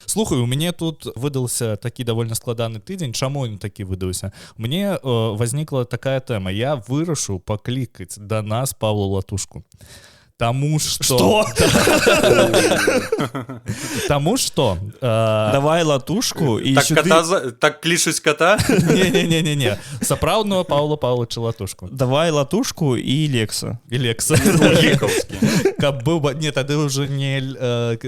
Слухай, у мяне тут выдался такі довольно складаны тыдзень. Чаму ён такі выдаўся? Мне возникла такая тэма: я вырашыў паклікаць да нас Павла Латушку. Таму что? Таму что Давай Латушку і Так, сюды. кота так клічуць кота. Не, не, не, не, не, сапраўдного Павла Павловича Латушку. Давай Латушку і Лекса. І Лекса. Гікаўскі. Каб быў бы, не, тады уже не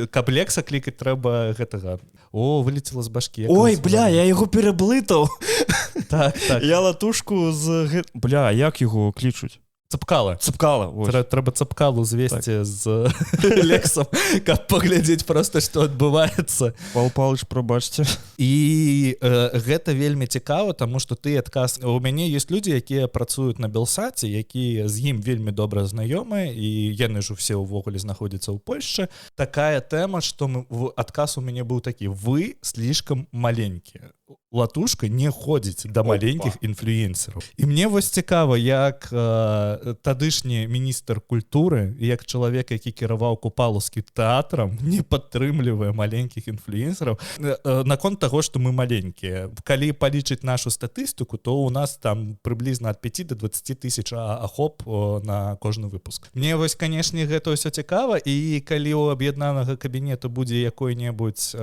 каб Лекса клікаць, трэба гэтага, о, вылетела з башкі, як Ой, ён бля, я яго пераблытаў. Так. Я Латушку з бля, як яго клічуць? Цапкала. Цапкала, вось. Трэба Цапкалу звесці, так, з Лексам, каб паглядзець просто, што адбываецца. Пал Палыч, прабачце. І гэта вельмі цікава, таму что ты адказ, у мяне есть людзі, якія працуюць на Белсаце, якія з ім вельмі добра знаёмыя, і яны ж усе ўвогуле знаходзяцца ў Польшчы. Такая тэма, что мы адказ у мяне быў такі: вы слишком маленькія, Латушка не ходзіць да маленькіх інфлюенсераў. І мне вось цікава, як тадышні міністр культуры, як чалавек, які кіраваў купалаўскім тэатрам, не падтрымлівае маленькіх інфлюенсераў наконт таго, што мы маленькія. Калі палічыць нашу статыстыку, то у нас там прыблізна ад 5 до 20 тысяч ахоп на кожны выпуск. Мне вось, канешне, гэта ўсё цікава, і калі у аб'яднанага кабінету будзе якой-небудзь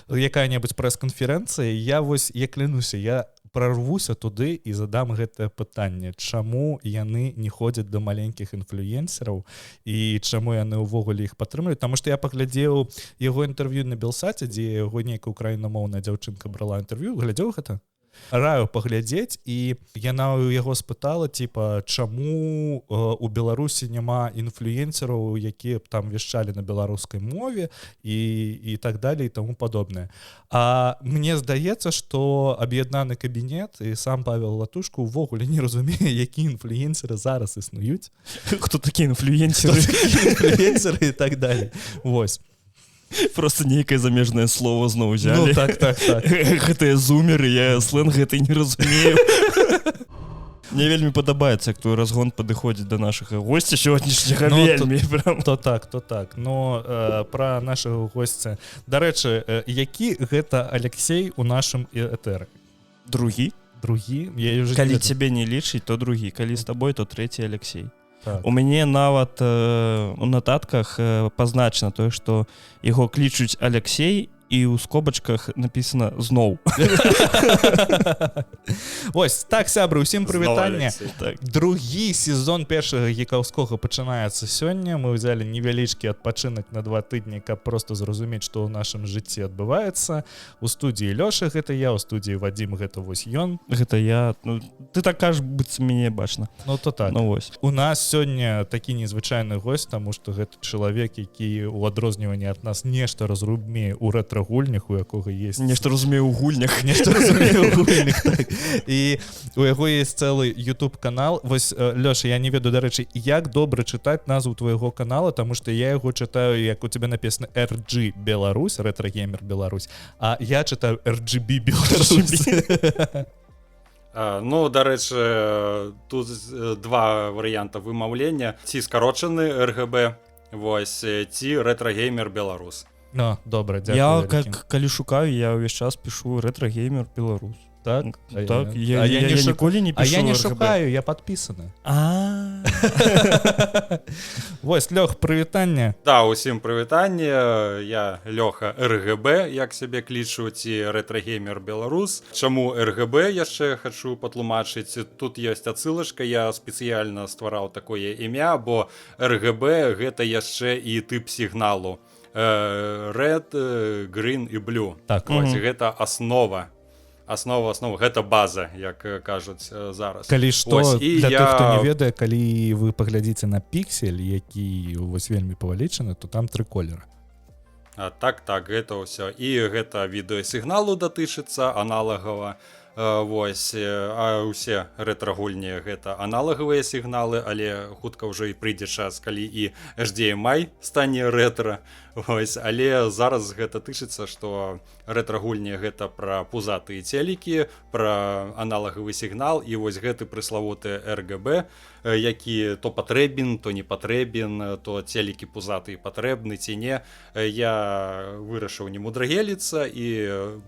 якая-небудзь прэс-канферэнцыя, я вось, я клянуся, я прорвуся туды і задам гэтае пытанне: чаму яны не ходзяць да маленькіх інфлюенсераў і чаму яны ўвогуле іх падтрымліваюць? Таму что я паглядзеў яго інтэрв'ю на Белсаце, дзе яго нейкая украінамоўная дзяўчынка брала інтэрв'ю. Глядзеў гэта? Раю паглядзець. І яна ў яго спытала, типа, чаму у Беларусі няма інфлюенсераў, якія б там вяшчалі на беларускай мове і так далее, і тому падобнае. А мне здаецца, что аб'яднаны кабінет і сам Павел Латушка увогуле не разумее, які інфлюенсеры зараз існуюць. Хто такі інфлюенсеры? Інфлюенсеры і так далее. Вось. Просто нейкае замежнае слово зноў узялі. Ну, так. Гэтыя зумеры, я сленг гэты не разумею. Мне вельмі падабаецца, як твой разгон падыходзіць да нашага госця сённяшняга. Ну, вельмі прям. То так, то так. Но пра нашага госця, дарэчы, які гэта Алексей у нашым этэры? Другі. Другі, я уже Калі не ведаю. цябе не лічыць, то другі, калі з табой, то трэці Алексей. Так. У мяне нават у нататках пазначана тое, што яго клічуць Алексей, і ў скобачках написано: зноў. Вось так, сябры, усім прывітанне. Алексей. Так. Другі сезон першага гікаўскога пачынаецца сёння. Мы ўзялі невялічкі адпачынак на 2 тыдні, каб просто зразумець, што ў нашым жыцці адбываецца. У студіі Лёша, гэта я, у студіі Вадзім, гэта вось ён. Гэта я. Ну, ты так кажаш, быццам мяне бачна. Ну то так. Ну вось. У нас сёння такі незвычайны гость, таму что гэта чалавек, які у адрозніванні ад нас нешта разумее у рэтра-гульнях, у якога есть Нешта разумею ў гульнях. Нешта разумее ў гульнях, так. І у яго есть цэлы YouTube канал. Вось, Лёша, я не ведаю, дарэчы, як добра чытаць назву твайго канала, таму что я яго чытаю, як у тебя написано RG Беларусь, рэтрагеймер Беларусь, а я чытаю RGB Беларусь. Ну, дарэчы, тут два варыянта вымаўлення: ці скарочаны РГБ, вось, ці рэтрагеймер беларус. Ну, добра, дзякуй Я вялікі. как калі шукаю, я ўвесь час пишу рэтрагеймер беларус. Так. А Так, я, я, а я, я, не я ніколі не а пишу я не РГБ. шукаю, я подписаны. А. Вось, Лёх, прывітанне. Да, усім прывітанне, я Лёха РГБ, як сябе клічу, ці рэтрагеймер беларус. Чаму РГБ, яшчэ хачу патлумачыць: тут ёсць адсылачка, я спецыяльна ствараў такое імя, бо РГБ гэта яшчэ і тып сігналу: red, green і blue. Вось, гэта аснова, гэта база, як кажуць зараз. Калі што, Ось, і для тых, хто не ведае, калі вы паглядзіце на піксель, які вось вельмі павялічаны, то там тры колеры. А, так, гэта ўсё, і гэта відэасігналу датычыцца аналагава. Вось, а ўсе рэтра-гульні гэта аналагавыя сігналы, але хутка ўжо і прыйдзе час, калі і HDMI стане рэтра. Ось, але зараз гэта тычыцца, што рэтра-гульні гэта пра пузатыя целікі, пра аналагавы сігнал і вось гэты прыславуты RGB, які то патрэбен, то не патрэбен, то целікі пузатыя патрэбны ці не. Я вырашыў не мудрагеліцца і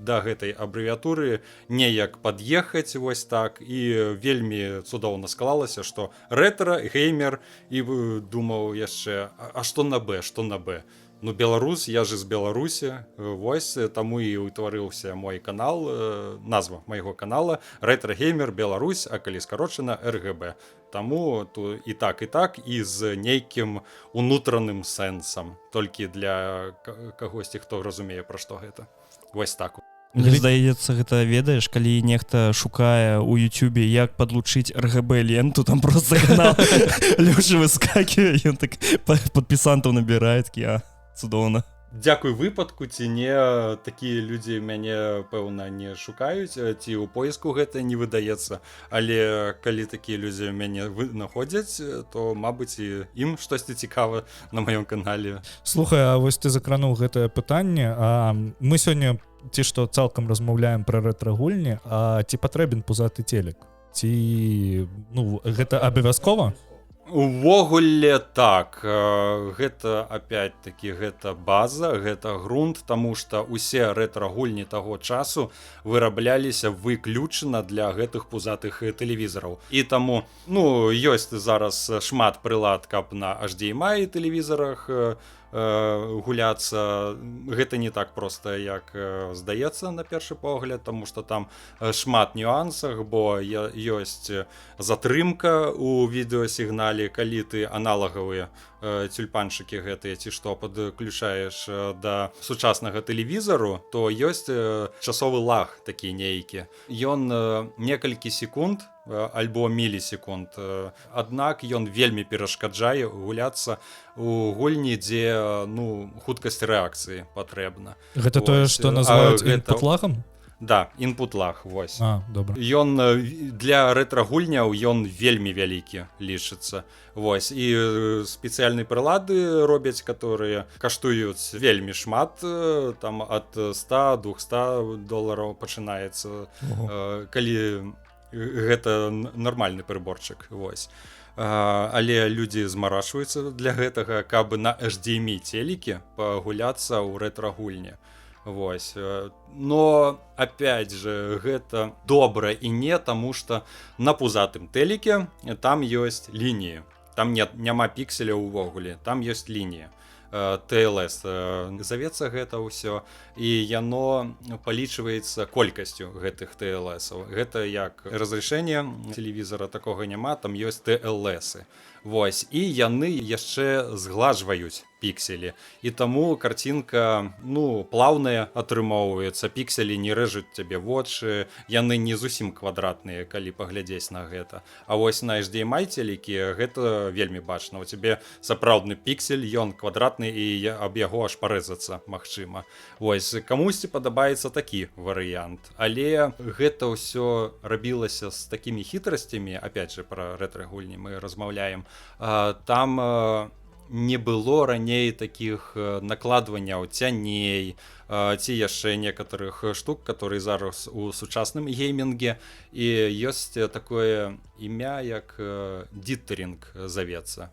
да гэтай абрэвіатуры неяк пад'ехаць вось так, і вельмі цудоўна склалася, што рэтра геймер, і думаў яшчэ, а што на Б, што на Б? Ну, беларус, я же з Беларусі. Вось таму і ўтварыўся мой канал, назва майго канала Рэтра-геймер Беларусь, а калі скарочана, РГБ. Таму то і так, і так, і з нейкім унутраным сэнсам толькі для кагосьці, хто разумее, пра што гэта. Вось так. Мне здаецца, гэта, ведаеш, калі нехта шукае у Ютубе, як падлучыць РГБ ленту, там просто канал Лёшы выскакивае, ён так падпісантаў набірае, такі, а цудоўна. Дзякуй выпадку ці не, такія людзі мяне, пэўна, не шукаюць, ці ў поиску гэта не выдаецца, але калі такія людзі мяне вынаходзяць, то, мабыць, і ім штосьці цікава на маём канале. Слухай, а вось ты закрануў гэтае пытанне, а мы сёння ці што цалкам размаўляем пра рэтра-гульні, а ці патрэбен пузаты телек, ці, ну, гэта абавязкова? Увогуле так, гэта опять-таки гэта база, гэта грунт, таму что усе рэтра-гульні таго часу вырабляліся выключна для гэтых пузатых тэлевізараў. І таму, ну, ёсць зараз шмат прылад, каб на HDMI тэлевізарах гуляцца. Гэта не так проста, як здаецца на першы погляд, таму что там шмат нюансах, бо ёсць затрымка у відэасігнале, калі ты аналагавыя цюльпанчыкі гэтыя ці што падключаеш да сучаснага тэлевізару, то ёсць часовы лаг такі нейкі, ён некалькі секунд альбо мілісекунд, аднак ён вельмі перашкаджае гуляцца у гульні, дзе ну, хуткасць рэакцыі патрэбна. Гэта тое, Вось, што называюць гэта- input лагам? Да, input lag, вось. А, добра. Ён для рэтра-гульняў ён вельмі вялікі лічыцца. Вось, і спецыяльныя прылады робяць, которые каштуюць вельмі шмат, там ад 100 200 долараў пачынаецца, калі гэта нармальны прыборчык. Вось. Але людзі змарачваюцца для гэтага, каб на HDMI телеке пагуляцца ў рэтра-гульні. Вось. Но опять же, гэта добра і не, таму что на пузатым телеке там ёсць лініі, там нет, няма пікселя ўвогуле, там ёсць лінія, TLS завецца гэта ўсё, і яно палічваецца колькасцю гэтых TLS-аў. Гэта як разрешение телевізора, такога няма, там ёсць TLS-ы. Вось, і яны яшчэ згладжваюць пікселі, і таму карцінка, ну, плаўная атрымоўваецца, пікселі не рэжуць цябе вочы, яны не зусім квадратныя, калі паглядзець на гэта. А вось на HDMI телеке гэта вельмі бачна, у цябе сапраўдны піксель, ён квадратны, і аб яго аж парэзацца магчыма. Вось, камусьці падабаецца такі варыянт, але гэта ўсё рабілася з такімі хітрасцямі. Опять же, пра рэтра-гульні мы размаўляем, там не было раней таких накладванняў цяней ці яшчэ некаторых штук, которые зараз у сучасным геймінге, і ёсць такое імя, як дытэрынг завецца,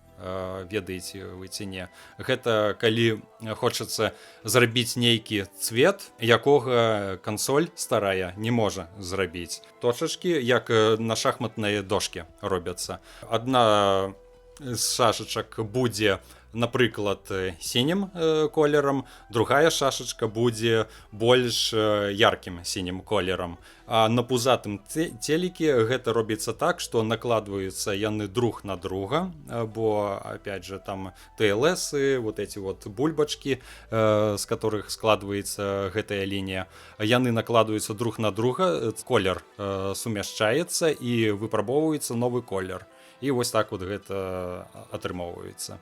ведаеце вы ці не? Гэта калі хочацца зрабіць нейкі цвет, якога кансоль старая не можа зрабіць. Точачкі, як на шахматнай дошке робяцца, одна з шашачак будзе, напрыклад, сінім колерам, другая шашачка будзе больш яркім сінім колерам. А на пузатым телеке гэта робіцца так, что накладваюцца яны друг на друга, бо опять же там TLS, вот эти вот бульбачки, с которых складывается гэтая лінія, яны накладваюцца друг на друга, колер сумяшчаецца і выпрабоўваецца новы колер, і вось так вот гэта атрымоўваецца.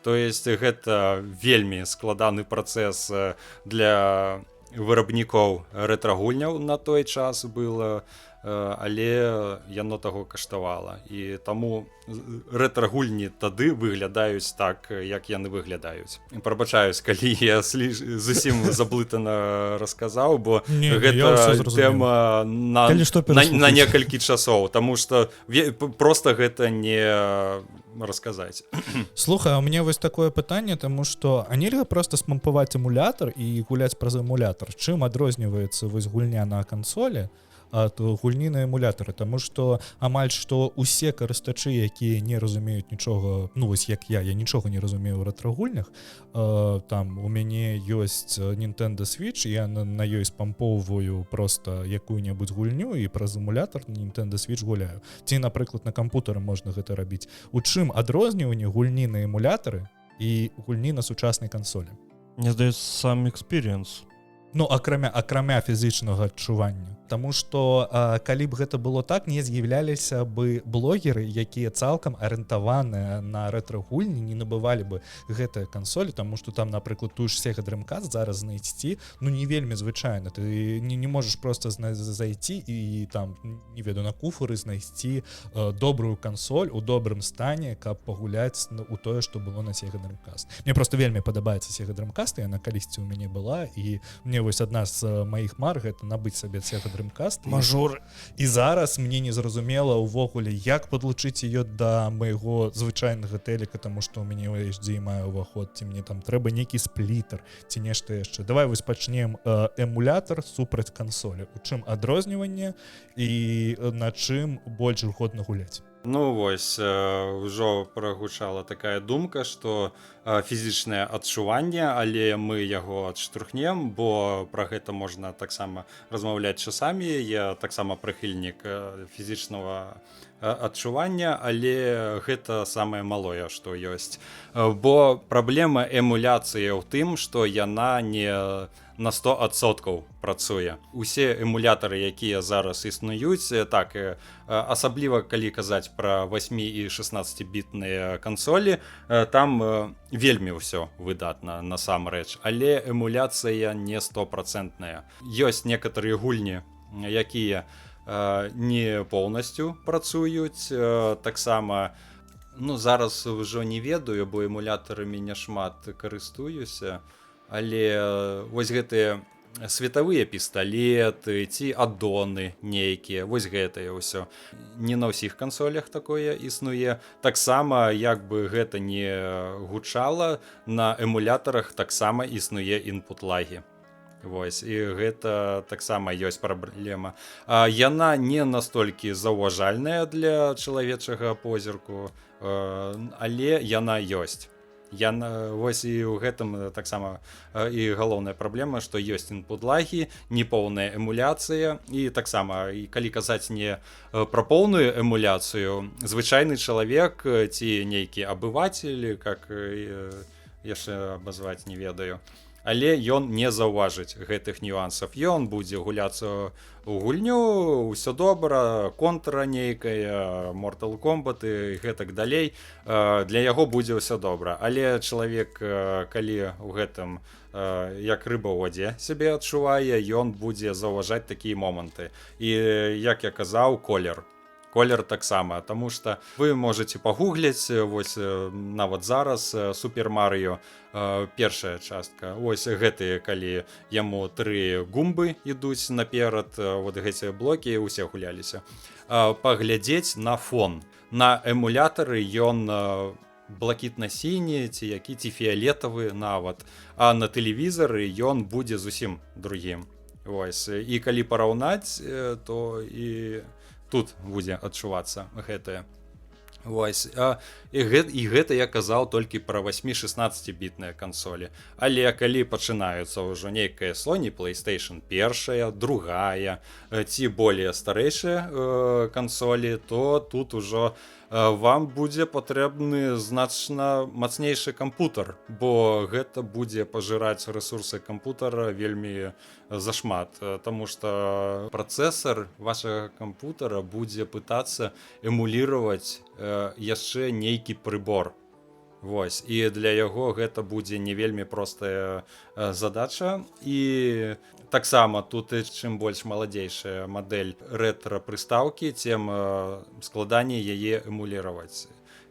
То есть гэта вельмі складаны працэс для вырабнікоў рэтра-гульняў на той час было. але яно таго каштавала. І таму рэтра-гульні тады выглядаюць так, як яны выглядаюць. Прабачаюсь, калі я зусім заблытана расказаў, бо Не, не, я гэта ўсё зразумеў. тэма Калі што, на пераслухайце. некалькі часоў, таму што просто гэта не расказаць. Слухай, а у меня вось такое пытанне, тому что а нельга просто спампаваць эмулятор і гуляць праз эмулятор? Чым адрозніваецца вось гульня на кансолі ад гульні на эмулятары? Таму что амаль што усе карыстачы, якія не разумеюць нічога, ну вось як я нічога не разумею ў рэтрагульнях, там у мяне ёсць Nintendo Switch, я на ёй спампоўваю просто якую-небудзь гульню і праз эмулятор Nintendo Switch гуляю. Ці, напрыклад, на кампутары можна гэта рабіць. У чым адрозніванне гульні на эмулятары і гульні на сучаснай кансолі? Мне здаецца, сам experience. Ну, акрамя фізічнага адчування. Таму что калі б гэта было так, не з'яўляліся бы блогеры, якія цалкам арыентаваныя на рэтра-гульні, не набывалі бы гэтыя кансолі, таму что там, напрыклад, ту ж Sega Dreamcast зараз знайсці, ну, не вельмі звычайна. Ты не можаш просто зайти і там, не ведаю, на куфары знайсці добрую кансоль у добрым стане, каб пагуляць у тое, што было на Sega Dreamcast. Мне просто вельмі падабаецца Sega Dreamcast, яна калісьці ў мяне была, і мне вось адна з маіх мар — гэта набыць сабе Sega Dreamcast. Мажор. І зараз мне незразумела ўвогуле, як падлучыць ее да майго звычайнага тэлека, таму што ў мяне HDMI уваход, ці мне там трэба нейкі сплітер ці нешта яшчэ. Давай вось пачнем: эмулятор супраць кансолі, у чым адрозніванне і на чым больш годна гуляць? Ну вось, ўжо прагучала такая думка, што фізічнае адчуванне, але мы яго адштурхнем, бо пра гэта можна таксама размаўляць часамі. Я таксама прыхільнік фізічнага адчування, але гэта самае малое, што ёсць. Бо праблема эмуляцыі ў тым, што яна не на 100% працуе. Усе эмулятары, якія зараз існуюць, так, асабліва калі казаць пра 8 і 16-бітныя кансолі, там вельмі ўсё выдатна насамрэч, але эмуляцыя не стопроцентная. Ёсць некаторыя гульні, якія не поўнасцю працуюць, таксама, ну, зараз ўжо не ведаю, бо эмулятарамі няшмат карыстуюся, але вось гэтыя светавыя пісталеты ці аддоны нейкія, вось гэтае ўсё не на ўсіх кансолях такое існуе. Таксама, як бы гэта не гучала, на эмулятарах таксама існуе інпут лагі. Вось, і гэта таксама ёсць праблема. Яна не настолькі заўважальная для чалавечага позірку, але яна ёсць. Вось, і ў гэтым таксама і галоўная праблема, што ёсць інпут-лагі, непоўная эмуляцыя. І таксама, і калі казаць не пра поўную эмуляцыю, звычайны чалавек ці нейкі абывацель, как яшчэ абазваць, не ведаю, але ён не заўважыць гэтых нюансаў. Ён будзе гуляцца у гульню, ўсё добра, контра нейкая, Mortal Kombat і гэтак далей. Для яго будзе ўсё добра. Але чалавек, калі ў гэтым як рыба ў вадзе сябе адчувае, ён будзе заўважаць такія моманты. І як я казаў, колер. Колер таксама, таму што вы можете пагугліць, вось, нават зараз Супер Марыо, першая частка, ось гэтыя, калі яму тры гумбы ідуць наперад, вот гэтыя блокі, усе гуляліся. Паглядзець на фон. На эмулятары ён блакітна-сіні ці які, ці фіялетавы нават, а на тэлевізары ён будзе зусім другім. Вось, і калі параўнаць, то і тут будзе адчувацца гэтае. Вось, і гэта я казаў толькі пра 8-16-бітныя кансолі. Але калі пачынаюцца ўжо нейкая Sony PlayStation першая, другая, ці более старэйшыя кансолі, то тут ужо вам будзе патрэбны значна мацнейшы кампутар, бо гэта будзе пажыраць рэсурсы кампутара вельмі зашмат, таму што працэсар вашага кампутара будзе пытацца эмуліраваць яшчэ нейкі прыбор. Вось, і для яго гэта будзе не вельмі простая задача. І таксама тут, чым больш маладзейшая мадэль рэтра прыстаўкі, тем складаней яе эмуліраваць,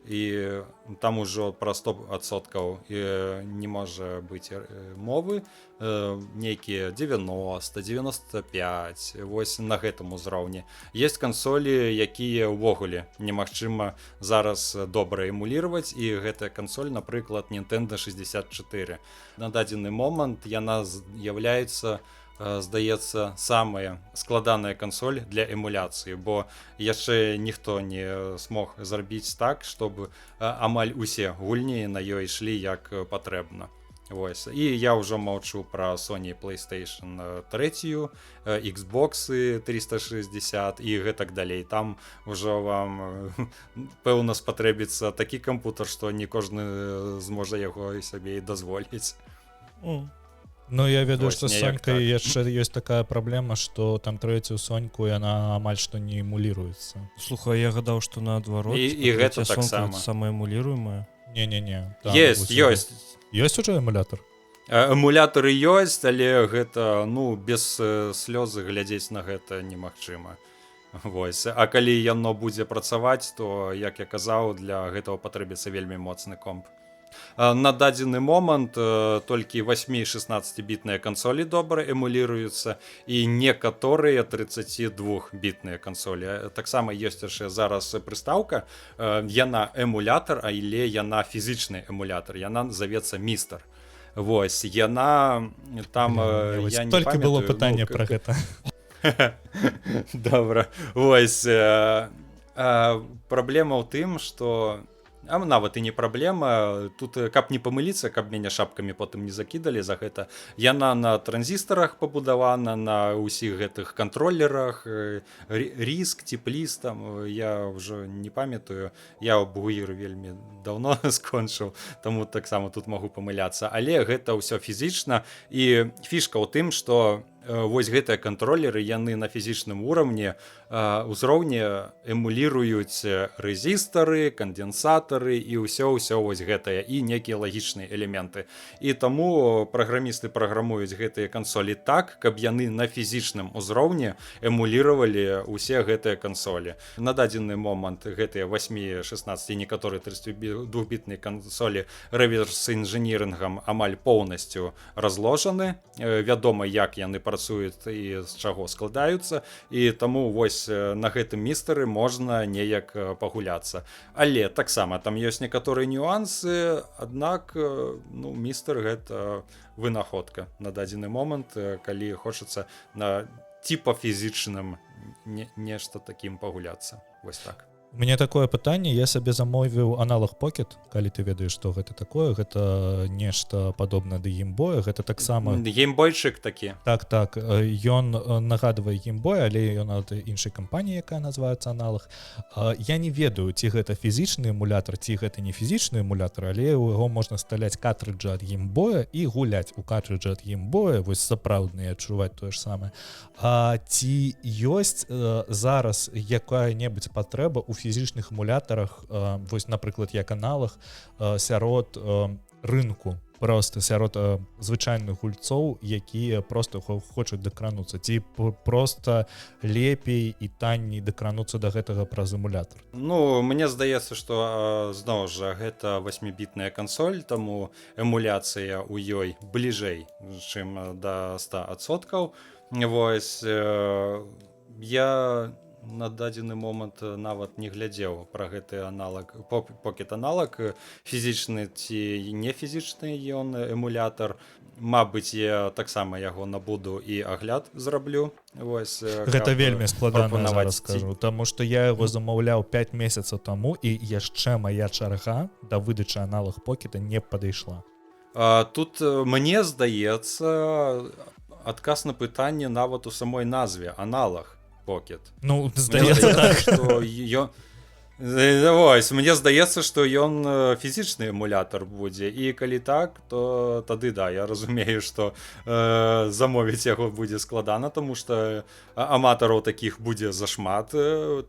і там ужо пра 100% не можа быць мовы, нейкія 90, 95, вось на гэтым узроўні. Есть кансолі, якія ўвогуле немагчыма зараз добра эмулировать, і гэтая кансоль, напрыклад, Nintendo 64. На дадзены момант яна з'яўляецца, здаецца, самая складаная кансоль для эмуляцыі, бо яшчэ ніхто не смог зрабіць так, чтобы амаль усе гульні на ёй ішлі як патрэбна. Вось. І я ўжо маўчу пра Sony PlayStation 3, Xbox 360 і гэтак далей. Там ужо вам пэўна спатрэбіцца такі кампутар, што не кожны зможа яго сабе і дазволіць. Ну, я ведаю, Вось, што з неяк Сонькай так. яшчэ ёсць такая праблема, што там трэцюю Соньку яна амаль што не эмуліруецца. Слухай, я гадаў, што наадварот, І типа, гэта трэцяя Сонька таксама. гэта самая эмуліруемая. Не-не-не. Есть, ёсць. Ёсць уже эмулятор. Эмулятары ёсць, але гэта, ну, без слёзы глядзець на гэта немагчыма. Вось. А калі яно будзе працаваць, то, як я казаў, для гэтага патрэбіцца вельмі моцны комп. На дадзены момант толькі 8-16бітныя кансолі добра эмуліруюцца і некаторыя 32бітныя кансолі. Таксама ёсць яшчэ зараз прыстаўка, яна эмулятар, але яна фізічны эмулятар, яна завецца Містер. Вось, яна там Бля, вось я не толькі было памятаю, пытанне ну, пра гэта. Добра. Вось, праблема ў тым, што, а нават і не праблема тут, каб не памыліцца, каб мяне шапкамі потым не закідалі за гэта, яна на транзістарах пабудавана, на ўсіх гэтых кантролерах, риск ціпліс там, я ўжо не памятаю, я бугір вельмі давно скончыў, таму таксама тут магу памыляцца, але гэта ўсё фізічна. І фішка ў тым, што вось гэтыя кантролеры, яны на фізічным уровне, узроўні эмуліруюць рэзістары, кандэнсатары і ўсё вось гэтае, і некія лагічныя элементы. І таму праграмісты праграмуюць гэтыя кансолі так, каб яны на фізічным узроўні эмуліравалі ўсе гэтыя кансолі. На дадзены момант гэтыя 8, 16 і некаторыя 32бітныя кансолі рэверс інжынірингам амаль поўнасцю разложаны. Вядома, як яны працуюць і з чаго складаюцца, і таму вось на гэтым містары можна неяк пагуляцца, але таксама там ёсць некаторыя нюансы. Аднак ну, містер — гэта вынаходка на дадзены момант, калі хочацца на типа фізічным нешта такім пагуляцца. Вось так. У мяне такое пытанне: я сабе замовіў Analogue Pocket, калі ты ведаеш, што гэта такое. Гэта нешта падобна да геймбоя, гэта таксама Геймбойчык такі. Так, ён нагадвае геймбой, але ён ад іншай кампаніі, якая называется Analogue. Я не ведаю, ці гэта фізічны эмулятор, ці гэта не фізічны эмулятор, але у яго можна сталяць картрыджы ад геймбоя і гуляць у картрыджы ад геймбоя, вось сапраўдныя, адчуваць тое ж самае. А ці ёсць зараз якая-небудзь патрэба у фізічных эмулятарах, вось, напрыклад, як Analogue, сярод рынку, просто сярод звычайных гульцоў, якія просто хочуць дакрануцца, ці просто лепей і танней дакрануцца до гэтага праз эмулятор? Ну, мне здаецца, што зноў жа гэта восьмібітная кансоль, таму эмуляцыя ў ёй бліжэй, чым да 100%. Вось, я на дадзены момант нават не глядзеў пра гэты Analogue Pocket, Analogue, фізічны ці не фізічны ён эмулятар. Мабыць, я таксама яго набуду і агляд зраблю. Вось, Гэта каб вельмі складана, прапанаваць зараз скажу, таму што я яго замаўляў 5 месяцаў таму, і яшчэ моя чарга да выдачы Analogue Pocket не падышла. Тут мне здаецца, адказ на пытанне нават у самой назве Analogue Pocket. Ну, Мне здаецца, так. здаецца, што ён Вось, мне здаецца, што ён фізічны эмулятар будзе, і калі так, то тады да, я разумею, што замовіць яго будзе складана, тому что аматараў такіх будзе зашмат,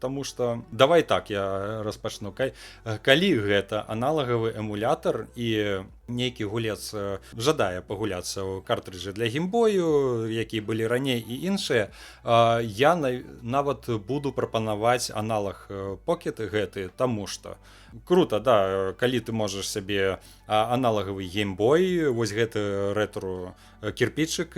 тому что давай так, я распачну: калі гэта аналагавы эмулятар і нейкі гулец жадае пагуляцца ў картрыджы для геймбою, якія былі раней, і іншыя, я нават буду прапанаваць аналаг Pocket гэты, таму что круто, да, калі ты можаш сабе аналагавы геймбой, вось гэты рэтру кірпічык,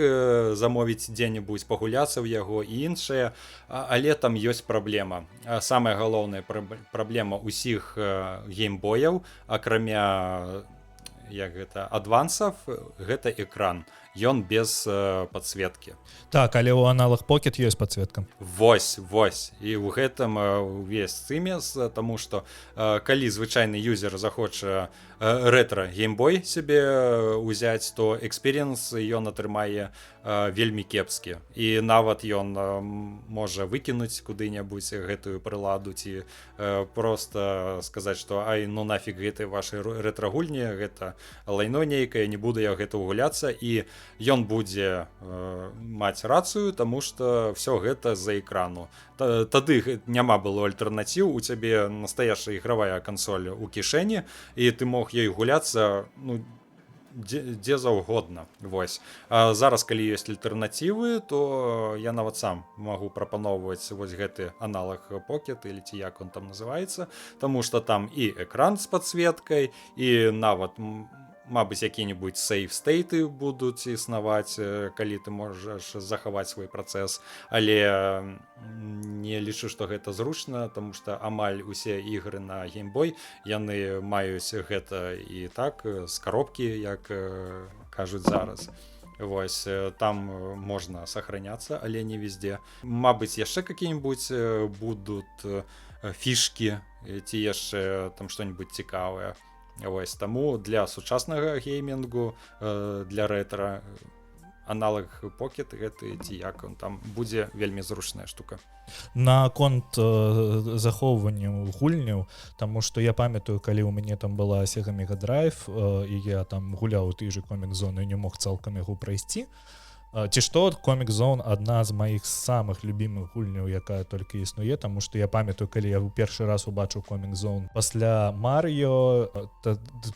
замовіць дзе-небудзь, пагуляцца ў яго і іншае, але там ёсць праблема. Самая галоўная праблема ўсіх геймбояў, акрамя, як гэта, адвансов, гэта экран, ён без подсветки. Так, але ў аналог Pocket ёсць подсветка. Вось, вось, і ў гэтым увесь цымес, тому что калі звычайны юзер захоча рэтра геймбой себе узяць, то experience ён атрымае вельмі кепскі, і нават ён можа выкінуць куды-небудзь гэтую прыладу ці просто сказаць, что ай, ну нафиг гэтай вашай рэтра-гульні, гэта лайно нейкае, не буду я гэта гуляцца, і ён будзе маць рацыю, тому что все гэта з-за экрану. Тады няма было альтэрнатыў, у цябе настоящая ігравая кансоль у кішэні, і ты мог ёй гуляцца, ну, дзе заўгодна. Вось, а зараз, калі ёсць альтэрнатывы, то я нават сам магу прапаноўваць вось гэты аналог Pocket, или ці як он там называется, тому что там і экран з подсветкой, і нават мабыць, які-нибудь save state ы будуць існаваць, калі ты можаш захаваць свой працэс, але не лічу, што гэта зручна, тому что амаль усе ігры на геймбой, яны маюць гэта і так з коробкі, як кажуць зараз. Вось, там можна сохраняться, але не везде. Мабыць, яшчэ какие-нибудь будут фішки ці яшчэ там что-нибудь цікавае. Вось, таму для сучаснага геймінгу, для рэтра аналог Pocket гэты, ці як он там, будзе вельмі зручная штука. Наконт захоўвання гульняў, таму что я памятаю, калі у мяне там была Sega Mega Drive, і я там гуляў у той же Comix Zone, не мог цалкам яго прайсці. Ці што, Comix Zone адна з маіх самых любімых гульняў, якая толькі існуе, таму что я памятаю, калі я ў першы раз убачыў Comix Zone пасля Марыо,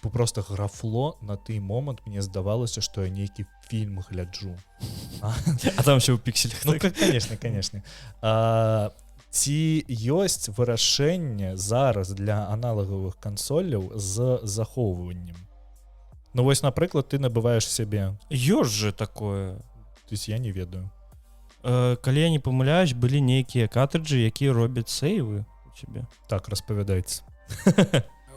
просто графло, на той момант мне здавалася, что я нейкі фільм гляджу. А там все ў пікселях. Ну, так? Конечно. Ці ёсць вырашэнне зараз для аналагавых кансоляў з захоўваннем? Ну вось, напрыклад, ты набываеш сябе Ёсць же такое. То есть я не ведаю. Калі я не памыляюсь, былі нейкія картрыджы, якія робяць сейвы у цябе. Так, распавядайце.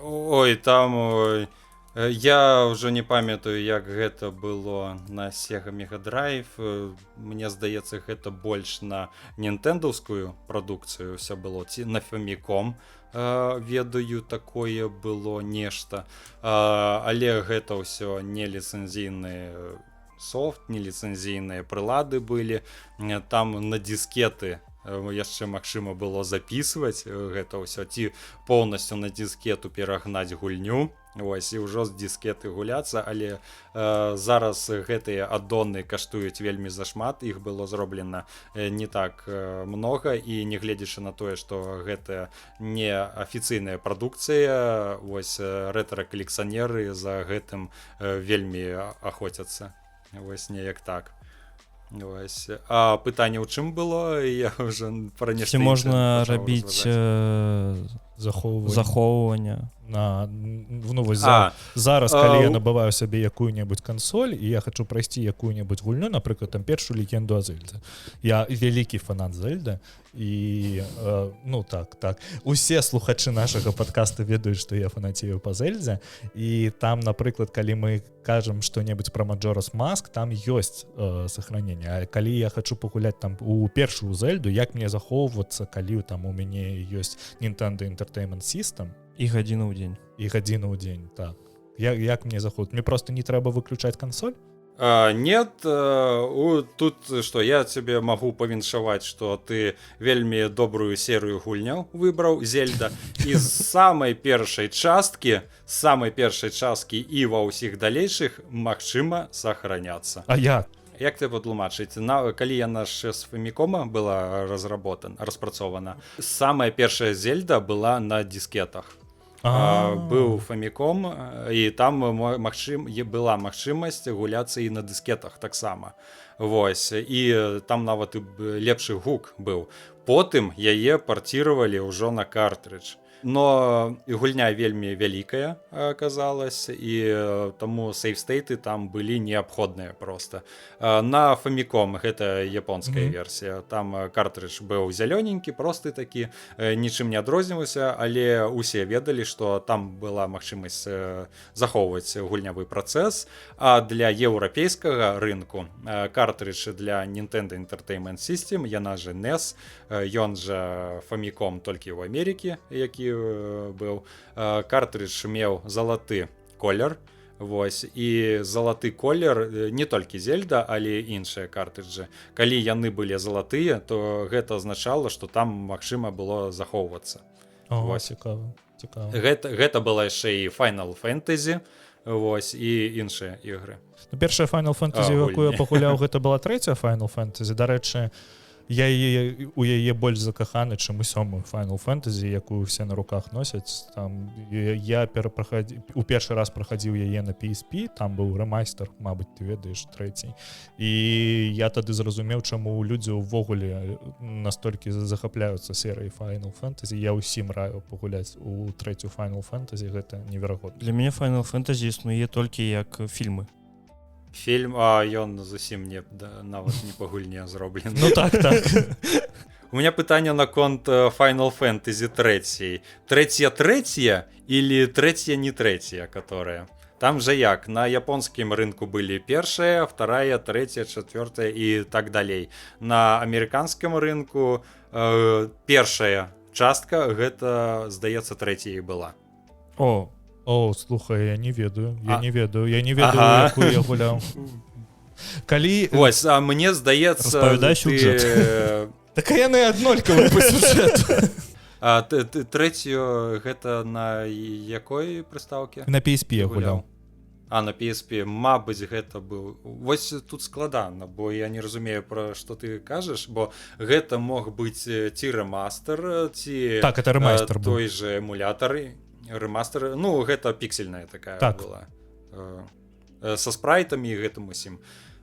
Ой, там, ой, я ўжо не памятаю, як гэта было на Sega Mega Drive. Мне здаецца, гэта больш на нінтэндаўскую прадукцыю ўсё было ці на Famicom. Ведаю, такое было нешта. Але гэта ўсё не ліцэнзійны софт, не ліцэнзійныя прылады былі. Там на дыскеты яшчэ магчыма было записывать гэта ўсё ці поўнасцю на дыскету перагнаць гульню. Вось, і ўжо з дыскеты гуляцца, але зараз гэтыя аддоны каштуюць вельмі зашмат, іх было зроблена не так много, і нягледзячы на тое, што гэта не афіцыйная прадукцыя, вось, рэтра-калекцыянеры за гэтым вельмі ахоцяцца. Вось, неяк так. Вось. А пытанне ў чым было? Я уже пра нешта Ці іншае можна пачаў рабіць разважаць. Захоўванне захоўвання? На, ну, вось за, А, зараз, калі я у- набываю сабе якую-небудзь кансоль і я хочу прайсці якую-небудзь гульню, напрыклад, там першую Легенду о Зельдзе, я вялікі фанат Зельда, і ну так, усе слухачы нашага подкаста ведаюць, што я фанацею па Зельдзе, і там, напрыклад, калі мы кажам что-небудзь про Majora's Mask, там ёсць сохранение. А калі я хочу пагуляць там у першую Зельду, як мне захоўвацца, калі там у мяне ёсць Nintendo Entertainment System І гадзіну ў дзень? І гадзіну ў дзень, так. Як мне заход, мне просто не трэба выключаць кансоль. А, нет, тут что, я тебе магу павіншаваць, что ты вельмі добрую серыю гульняў выбраў, Зельда. І з самай першай часткі, самай першай часткі і ва ўсіх далейшых магчыма сохраняться. А як? Як ты патлумачыць, на калі яна ж з Фамікома была разработан, распрацована, самая першая Зельда была на дискетах. Быў Фаміком, і там была магчымасць гуляцца і на дыскетах таксама. Вось, і там нават і лепшы гук быў. Потым яе парціравалі ўжо на картрыдж, но і гульня вельмі вялікая аказалась, і таму сейвстэйты там былі неабходныя просто. На Фаміком, гэта японская версія, там картрыдж быў зялёненькі, просты такі, нічым не адрозніваўся, але усе ведалі, што там была магчымасць захоўваць гульнявы працэс. А для еўрапейскага рынку картрыдж для Nintendo Entertainment System, яна же NES, ён жа Фаміком толькі ў Амерыкі, які быў, картрыдж меў залаты колер. Вось, і залаты колер, не толькі Зельда, але іншыя картрыджы, калі яны былі залатыя, то гэта азначала, што там магчыма было захоўвацца. О, Вось. Цікава, цікава. Гэта была яшчэ і Final Fantasy, вось, і іншыя ігры. Ну, першая Final Fantasy, А, якую я гульні. пагуляў, гэта была трэцяя Final Fantasy. Дарэчы, я у яе больш закаханы, чым у сёмую Final Fantasy, якую все на руках носяць. Там я перапрахадзі у першы раз прахадзіў яе на PSP, там быў рэмайстер, мабыць, ты ведаеш, трэцій, і я тады зразумеў, чаму людзі ўвогуле настолькі захапляюцца серыяй Final Fantasy. Я ўсім раю пагуляць у трэцю Final Fantasy, гэта неверагодна. Для мяне Final Fantasy існуе толькі як фільмы. Фільм, а ён зусім не да, нават не па гульне зроблены. Ну так. У меня пытанне наконт Final Fantasy трэцяй. Трэця трэця или трэця не трэця, которая? Там же як на японскім рынку былі першая, вторая, трэця, чацвёртая і так далей. На амерыканскім рынку першая частка, гэта, здаецца, трэцяя і была. О. О, слухай, я не ведаю, я А. не ведаю, я не ведаю, якую я гуляў. Калі Вось, а мне здаецца, Распавядай ты, сюжэт. Так а яны аднолькавыя па сюжэту. А ты трэцюю гэта на якой прыстаўке? На PSP я гуляў. А, на PSP, мабыць, гэта быў. Вось тут складана, бо я не разумею, пра што ты кажаш, бо гэта мог быць ці рэмастер, ці Так, это рэмастер быў. той же эмулятор, рэмастер, ну, гэта піксельная такая была. Са спрайтамі і гэтым усім.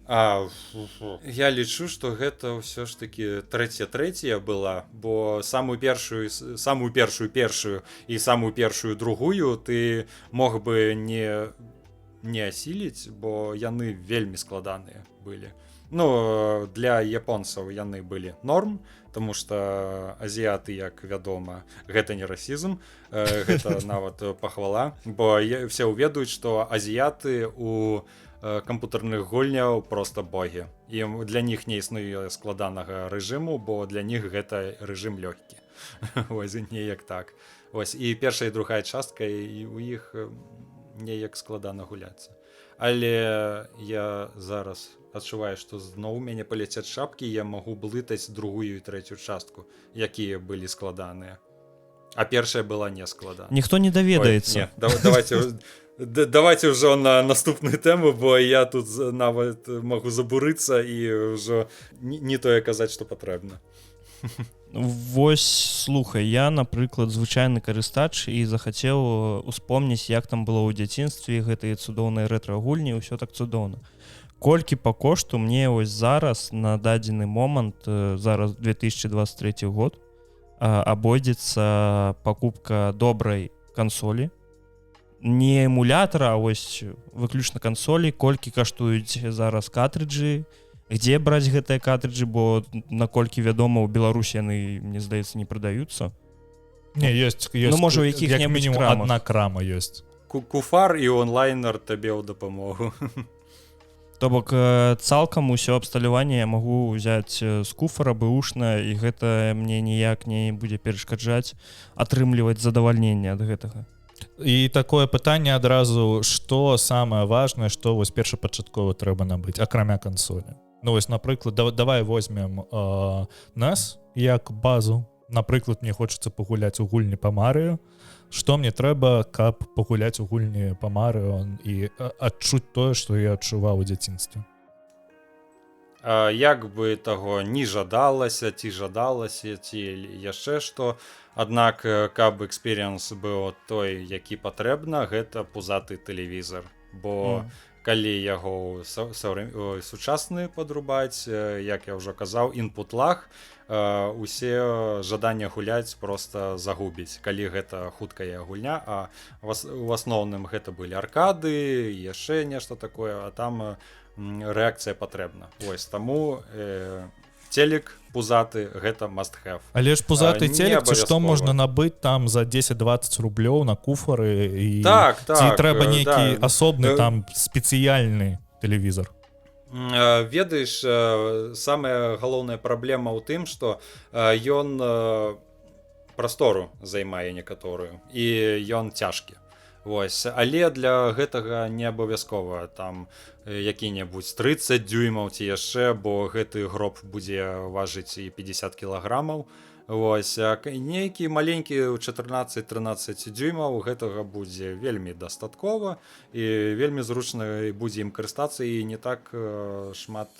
А, фу-фу. Я лічу, што гэта ўсё ж таки трэця трэця была, бо самую першую, самую першую першую і самую першую другую ты мог бы не асіліць, бо яны вельмі складаныя былі. Ну, для японцаў яны былі норм, тому что азіяты, як вядома, гэта не расізм, гэта нават пахвала, бо все ўведаюць, што азіяты у кампутарных гульняў просто богі. Ім для них не існуе складанага рэжыму, бо для них гэта рэжым лёгкі. Вось, неяк так. Вось, і першая і другая частка, і у іх неяк складана гуляцца. Але я зараз адчуваю, што зноў у мяне паляцяць шапкі, я магу блытаць другую і трэцюю частку, якія былі складаныя. А першая была не складана. Ніхто не Ой, даведаецца. не, давайте ўжо на наступную тэму, бо я тут нават магу забурыцца і ўжо не тое казаць, што патрэбна. Вось слухай, я, напрыклад, звычайны карыстач і захацеў успомніць, як там было ў дзяцінстве, гэтыя цудоўныя рэтра-гульні, ўсё так цудоўна. Колькі па кошту мне вось зараз на дадзены момант, зараз 2023 год, абойдзецца пакупка добрай кансолі, не эмулятара, а вось выключна кансолі, колькі каштуюць зараз картрыджы, где браць гэтыя картрыджы, бо, наколькі вядома, у Беларусі яны, мне здаецца, не прадаюцца. Не, есть. Ну, можа, у як якіх-небудзь мінімум крамах. одна крама ёсць. Куфар і онлайнер табе ў дапамогу. То бок цалкам усё абсталяванне я магу ўзяць з Куфара бэушна, і гэта мне ніяк не будзе перашкаджаць атрымліваць задавальненне ад гэтага. І такое пытанне адразу: что самое важное, что вось першапачаткова трэба набыць, акрамя кансолі? Ну вось, напрыклад, давай возьмем нас як базу. Напрыклад, мне хочется пагуляць у гульні па Марыю. Что мне трэба, каб пагуляць у гульні па Марыю і адчуць тое, что я адчуваў у дзяцінстве? Як бы таго не жадалася ці жадалася, ці яшчэ што, аднак каб experience быў той, які патрэбна, гэта пузаты тэлевізор, бо калі яго сучасны падрубаць, як я ўжо казаў, input lag усе жаданне гуляць просто загубіць, калі гэта хуткая гульня. А у асноўным гэта былі аркады, яшчэ нешта такое, а там рэакцыя патрэбна. Ось таму телек пузаты — гэта must have. Але ж пузаты Не телек, ці што абавязкова. можна набыць там за 10-20 рублёў на Куфары і Так. ці трэба нейкі асобны да. там спецыяльны тэлевізор? Ведаеш, самая галоўная праблема ў тым, што ён прастору займае некаторую і ён цяжкі. Вось, але для гэтага не абавязкова там які-небудзь 30 дюймаў ці яшчэ, бо гэты гроб будзе важыць і 50 кілаграмаў. Вось, а нейкі маленькі ў 14-13 дюймаў, гэтага будзе вельмі дастаткова і вельмі зручна і будзе ім карыстацца, і не так шмат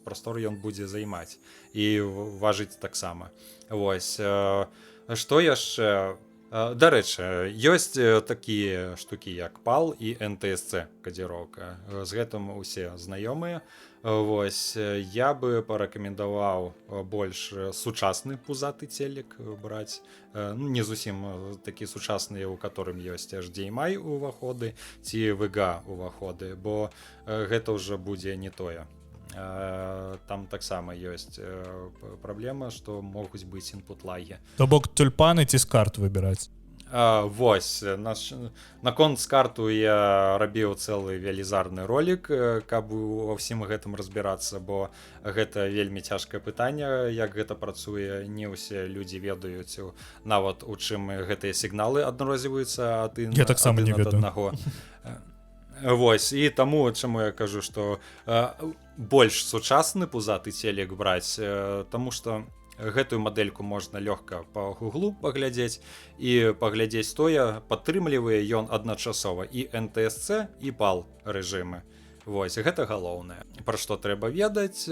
прастор ён будзе займаць і важыць таксама. Вось, што яшчэ? Дарэчы, ёсць такія штукі, як PAL і NTSC кадзіроўка. З гэтым усе знаёмыя. Вось, я бы парэкамендаваў больш сучасны пузаты телек браць. Ну, не зусім такі сучасны, у которым ёсць HDMI уваходы ці VGA уваходы, бо гэта ўжо будзе не тое. Там таксама ёсць праблема, што могуць быць input лагі. То бок тюльпаны ці SCART выбіраць? Вось наконт скарту я рабіў цэлы велізарны ролик, каб ва ўсім гэтым разбірацца, бо гэта вельмі цяжкае пытанне, як гэта працуе. Не ўсе людзі ведаюць нават, у чым гэтыя сігналы адрозніваюцца адзін Я таксама адзін не ад ведаю. аднаго. Вось, і таму чаму я кажу, што больш сучасны пузаты телек браць, таму што гэтую мадэльку можна лёгка по гуглу паглядзець і паглядзець тое, падтрымлівае ён адначасова і NTSC, і PAL рэжымы. Вось гэта галоўнае, пра што трэба ведаць.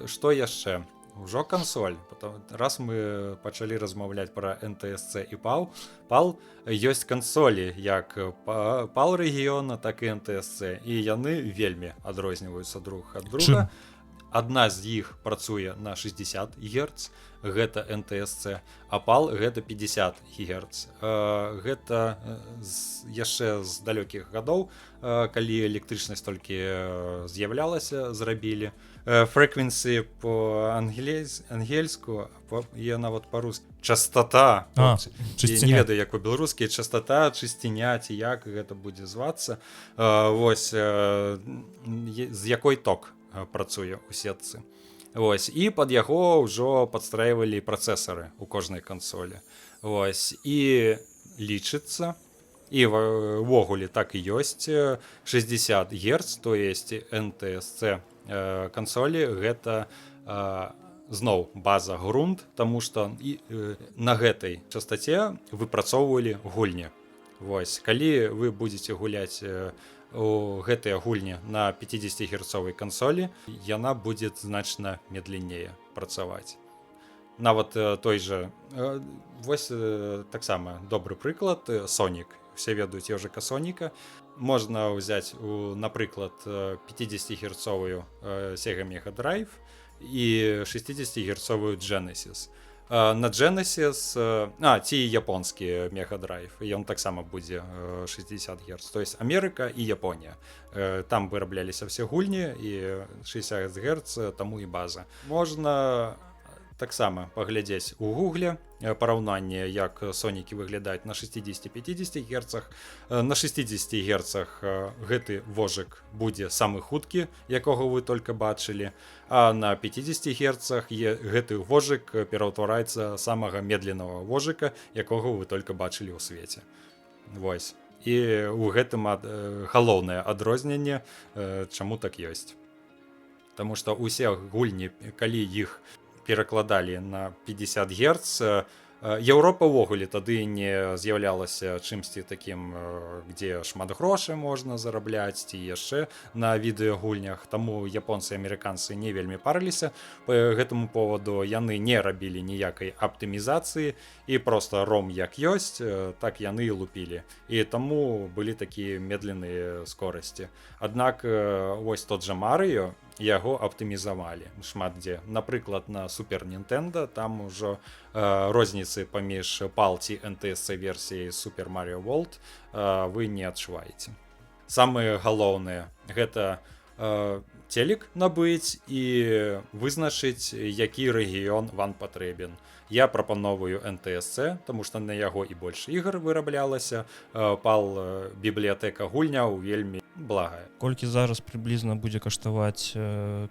Што яшчэ? Ўжо кансоль. Потом, раз мы пачалі размаўляць пра NTSC і PAL, ёсць кансолі як PAL рэгіёна, так і NTSC, і яны вельмі адрозніваюцца друг ад друга. Чым? Адна з іх працуе на 60 Гц, гэта NTSC, а PAL — гэта 50 Гц. Гэта яшчэ з далёкіх гадоў, калі электрычнасць толькі з'яўлялася, зрабілі. Frequency по-ангельску, я нават по-русски частота. А, хлопцы. Я не чысціня. ведаю, як по-беларускі, частота, чысціня ці як гэта будзе звацца. Вось, з якой ток працуе ў сетцы. Вось, і пад яго ўжо падстройвалі працэсары у кожнай кансолі. Вось, і лічыцца, і ўвогуле так і ёсць, 60 Гц, то есть NTSC кансолі, гэта зноў база, грунт, таму што і на гэтай частаце выпрацоўвалі гульні. Вось, калі вы будзеце гуляць у гэтыя гульні на 50-герцовай кансолі, яна будзе значна медленнее працаваць. Нават той же вось, таксама добры прыклад, Сонік. Все ведаюць ёжыка Соніка. Можна ўзяць у напрыклад 50-герцовую Sega Mega Drive і 60-герцовую Genesis. На Genesis, ці японскі Mega Drive, ён таксама будзе 60 Гц, то есть Амерыка і Японія. Там вырабляліся все гульні, і 60 Гц, таму і база. Можна таксама паглядзець у гугле параўнанне, як сонікі выглядаюць на 60-50 герцах. На 60 герцах гэты вожык будзе самы хуткі, якога вы только бачылі, а на 50 герцах гэты вожык пераўтвараецца самага медленного вожыка, якога вы только бачылі ў свеце. Вось. І у гэтым галоўнае адрозненне, чаму так ёсць. Таму што усе гульні, калі іх перакладалі на 50 герц, Еўропа ўвогуле тады не з'яўлялася чымсьці такім, где шмат грошай можна зарабляць ці яшчэ на відэагульнях. Таму японцы і амерыканцы не вельмі парыліся по гэтаму поводу, яны не рабілі ніякай аптымізацыі і просто ром як ёсць, так яны і лупілі. І таму былі такія медленные скорости. Аднак вось тот же Марыо, яго аптымізавалі шмат дзе. Напрыклад, на Супер Нінтэнда там ужо розніцы паміж PAL ці NTSC версіяй Super Mario World вы не адчуваеце. Самае галоўнае — гэта телек набыць і вызначыць, які рэгіён вам патрэбен. Я прапановую NTSC, тому что на яго і больш ігр выраблялася. PAL бібліятэка гульняў вельмі благая. Колькі зараз прыблізна будзе каштаваць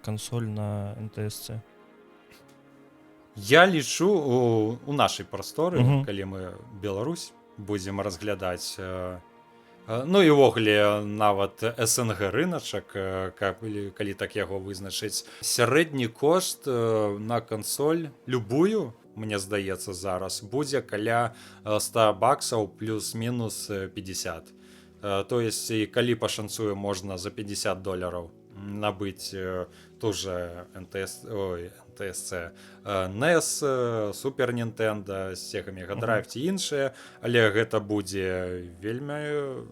кансоль на NTSC? Я лічу, у нашай прасторы, калі мы Беларусь будзем разглядаць, ну і ўвогуле нават СНГ рыначак, калі так яго вызначыць, сярэдні кошт на кансоль любую, мне здаецца, зараз будзе каля 100 баксаў, плюс-мінус 50. То есть і калі пашанцуе, можна за 50 долараў набыць ту же НТС, ой, NTSC, NES, Super Nintendo, Sega Mega Drive ці іншыя, але гэта будзе вельмі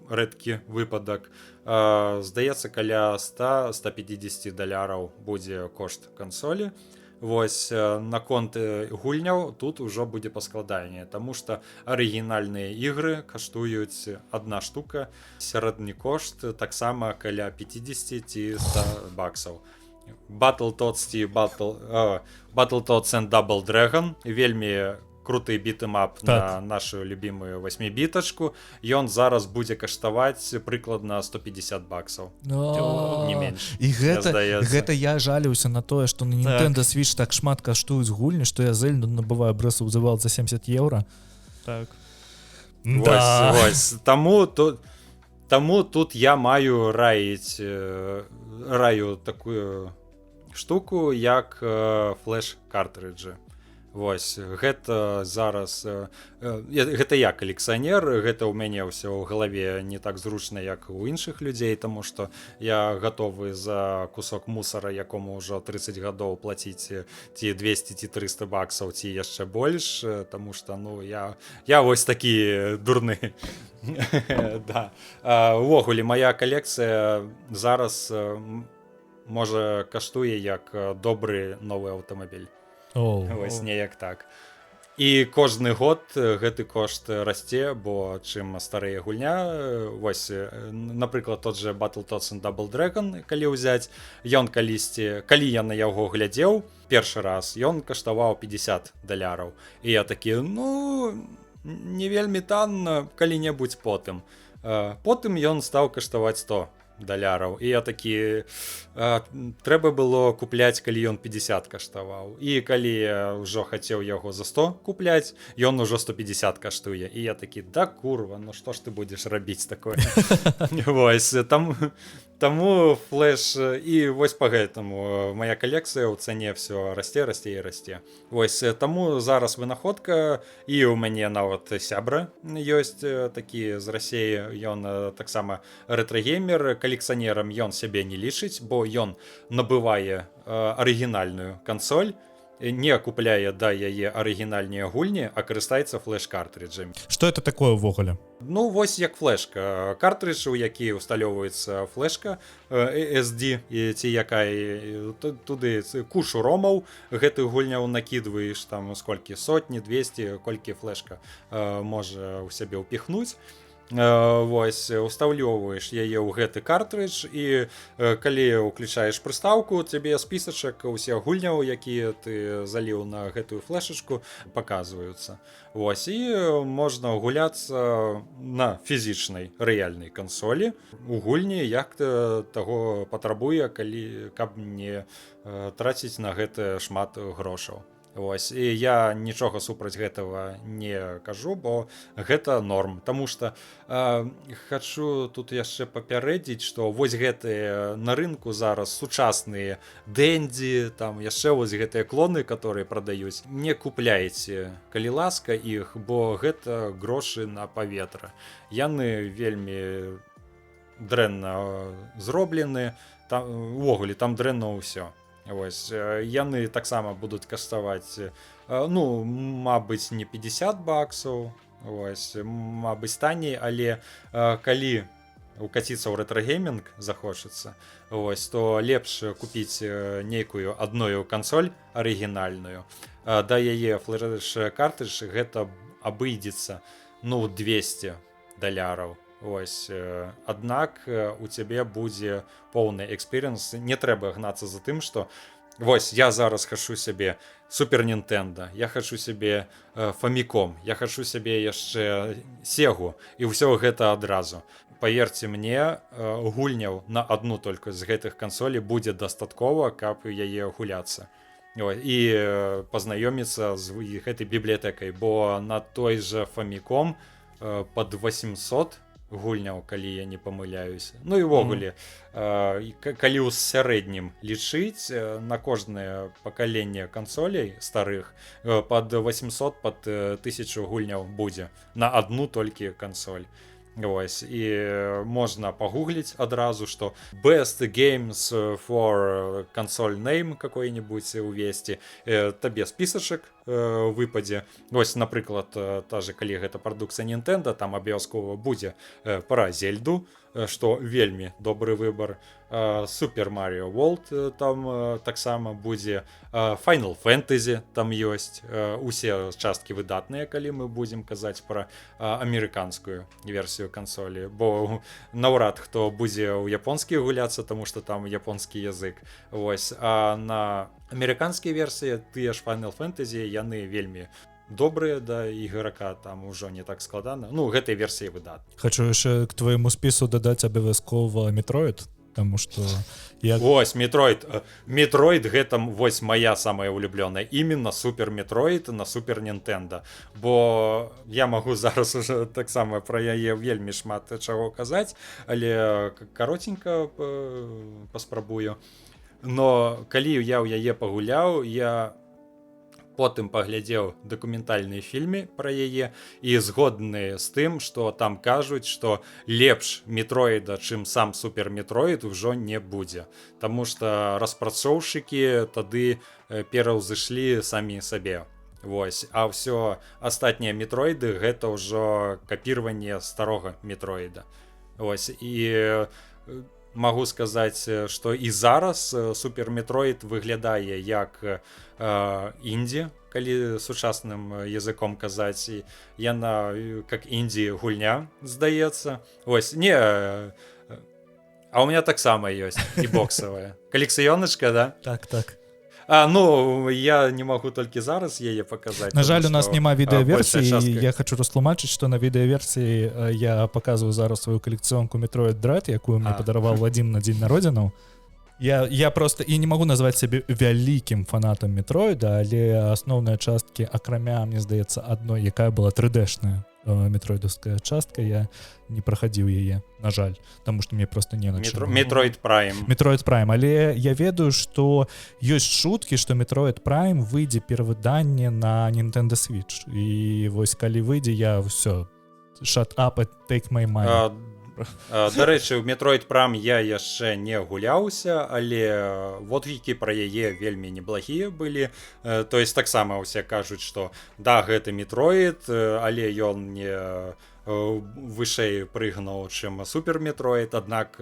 рэдкі выпадак. Здаецца, каля 100-150 даляраў будзе кошт кансолі. Вось наконт гульняў тут ужо будзе паскладанне, таму что арыгінальныя ігры каштуюць, одна штука, сярэдні кошт таксама каля 50 ці 100 баксаў. Battletoads ці Battletoads and Double Dragon, вельмі круты бітэмап на нашу любимую восьмібітачку, ён зараз будзе каштаваць прыкладна 150 баксаў, не менш. І гэта здаецца. Гэта я жаліўся на тое, што на Nintendo Switch так шмат каштуюць гульні, што я Зельду набываю, Breath of the Wild, за 70 еўра. Вось, вось. Таму тут я маю раіць, раю такую штуку, як флеш картрыджы. Вось гэта зараз гэта я калекцыянер, гэта ў мяне ўсё ў галаве не так зручна, як у іншых людзей, таму что я гатовы за кусок мусора, якому ўжо 30 гадоў, плаціць ці 200 ці 300 баксаў ці яшчэ больш, таму что, ну, я вось такі дурны. Да. Увогуле моя калекцыя зараз можа каштуе як добры новы аўтамабіль. О, Вось неяк так. І кожны год гэты кошт расце, бо чым старыя гульня, вось напрыклад, тот же Battletoads and Double Dragon, калі ўзяць, ён калісьці, калі я на яго глядзеў першы раз, ён каштаваў 50 даляраў. І я такі: ну, не вельмі танна, калі-небудзь потым. Потым ён стаў каштаваць 100 даляраў, і я такі: трэба было купляць, калі ён 50 каштаваў. І калі я ўжо хацеў яго за 100 купляць, ён ужо 150 каштуе, і я такі: да курва, ну што ж ты будзеш рабіць такое? Вось там таму флеш, і вось по гэтаму моя калекцыя ў цане все расце, расце і расце. Вось таму зараз вынаходка, і у мяне нават сябра ёсць такі з Расеі, ён таксама рэтрагеймер, калекцыянерам ён сябе не лічыць, бо ён набывае арыгінальную кансоль, не купляе да яе арыгінальныя гульні, а карыстаецца флеш-картрыджамі. Что это такое ўвогуле? Ну вось як флешка, картрыдж, у які усталёўваецца флешка SD і ці якая, туды кушу ромаў гэтых гульняў накідваеш, там сколькі, сотні, 200, колькі флешка можа ў сябе ўпіхнуць. Вось устаўлёўваеш яе ў гэты картрыдж, і калі ўключаеш прыстаўку, цябе спісачак усе гульняў, якія ты заліў на гэтую флешачку, паказваюцца. Вось і можна гуляцца на фізічнай рэальнай кансолі у гульні, як таго патрабуе, калі каб не траціць на гэта шмат грошаў. Вось, і я нічога супраць гэтага не кажу, бо гэта норм. Таму что хочу тут яшчэ папярэдзіць, што вось гэтыя на рынку зараз сучасныя Дэнді, там яшчэ вось гэтыя клоны, которые прадаюць, не купляйце, калі ласка, іх, бо гэта грошы на паветра. Яны вельмі дрэнна зроблены, там увогуле там дрэнна ўсё. Вось, яны таксама будуць каштаваць, ну, мабыць, не 50 баксаў, вось, мабыць, танней, але калі укаціцца ў рэтрагеймінг захочацца, вось, то лепш купіць нейкую адную кансоль арыгінальную, да яе флеш-картрыдж, гэта абыдзецца, ну, 200 даляраў. Ось, аднак у цябе будзе поўны experience. Не трэба гнацца за тым, што вось я зараз хачу сябе Супер Нінтэнда, я хачу сябе Фаміком, я хачу сябе яшчэ Сегу, і ўсё гэта адразу. Паверце мне, гульняў на одну только з гэтых кансолей будзе дастаткова, каб яе гуляцца. Ой, і пазнаёміцца з гэтай бібліятэкай, бо на той же Фаміком под 800 гульняў, калі я не памыляюсь. Ну і ўвогуле, калі ў сярэднім лічыць, на кожнае пакаленне кансолей старых под 800, под 1000 гульняў будзе на одну толькі кансоль. Ось, і можна пагугліць адразу, что best games for console name какой-нибудь увесці, табе спісачак выпадзе. Ось, напрыклад, та же, калі гэта прадукцыя Nintendo, там абавязкова будзе пра Зельду, што вельмі добры выбар, Super Mario World, там таксама будзе Final Fantasy, там ёсць усе часткі выдатныя, калі мы будзем казаць пра амерыканскую версію кансолі, бо наўрад хто будзе ў японскі гуляцца, тому что там японскі язык. Вось, а на амерыканскія версіі тыя ж Final Fantasy, яны вельмі добрыя, да іграка там ужо не так складана, ну, гэтай версіі выдат. Хочу яшчэ к твоему спісу дадаць абавязкова Метроид, потому что я Ось, Метроид, Метроид, гэта вось моя самая улюблёная, именно Супер Метроид на Супер Нінтэнда, бо я магу зараз уже таксама пра яе вельмі шмат чаго казаць, але каротенька паспрабую. Но калі я ў яе пагуляў, я потым паглядзеў дакументальныя фільмы пра яе і згодны з тым, што там кажуць, што лепш Метроіда, чым сам Супер Метроід, ужо не будзе. Таму што распрацоўшчыкі тады пераўзышлі самі сабе. Вось, а ўсё астатнія метроіды — гэта ўжо капіраванне старога Метроіда. Вось, і магу сказаць, што і зараз Супер Метроід выглядае як індзі, калі сучасным языком казаць, і яна как індзі гульня здаецца. Ось, не, а у меня таксама ёсць і боксавая калекцыёначка, да? Так. А, ну, я не магу толькі зараз яе паказаць. На жаль, таму у нас што, няма большая відэаверсіі. частка. Я хочу растлумачыць, што на відэаверсіі я показываю зараз сваю калекцыёнку Metroid Dread, якую мне падараваў Вадзім на дзень народзінаў. Я просто і не магу назваць сябе вялікім фанатам Метроіда, але асноўныя часткі, акрамя, мне здаецца, адной, якая была 3дэшная метроидаўская частка, я не прахадзіў яе, на жаль, таму што мне просто не на чым было. Metroid Prime. Metroid Prime, але я ведаю, што ёсць чуткі, што Metroid Prime выйдзе перавыданне на Nintendo Switch, і вось калі выйдзе, я ўсё, shut up and take my money. Дарэчы, у Metroid Prime я яшчэ не гуляўся, але водгукі пра яе вельмі неблагія былі. То есть таксама ўсе кажуць, што да, гэта Metroid, але ён не вышэй прыгнуў, чым Супер Метроид, аднак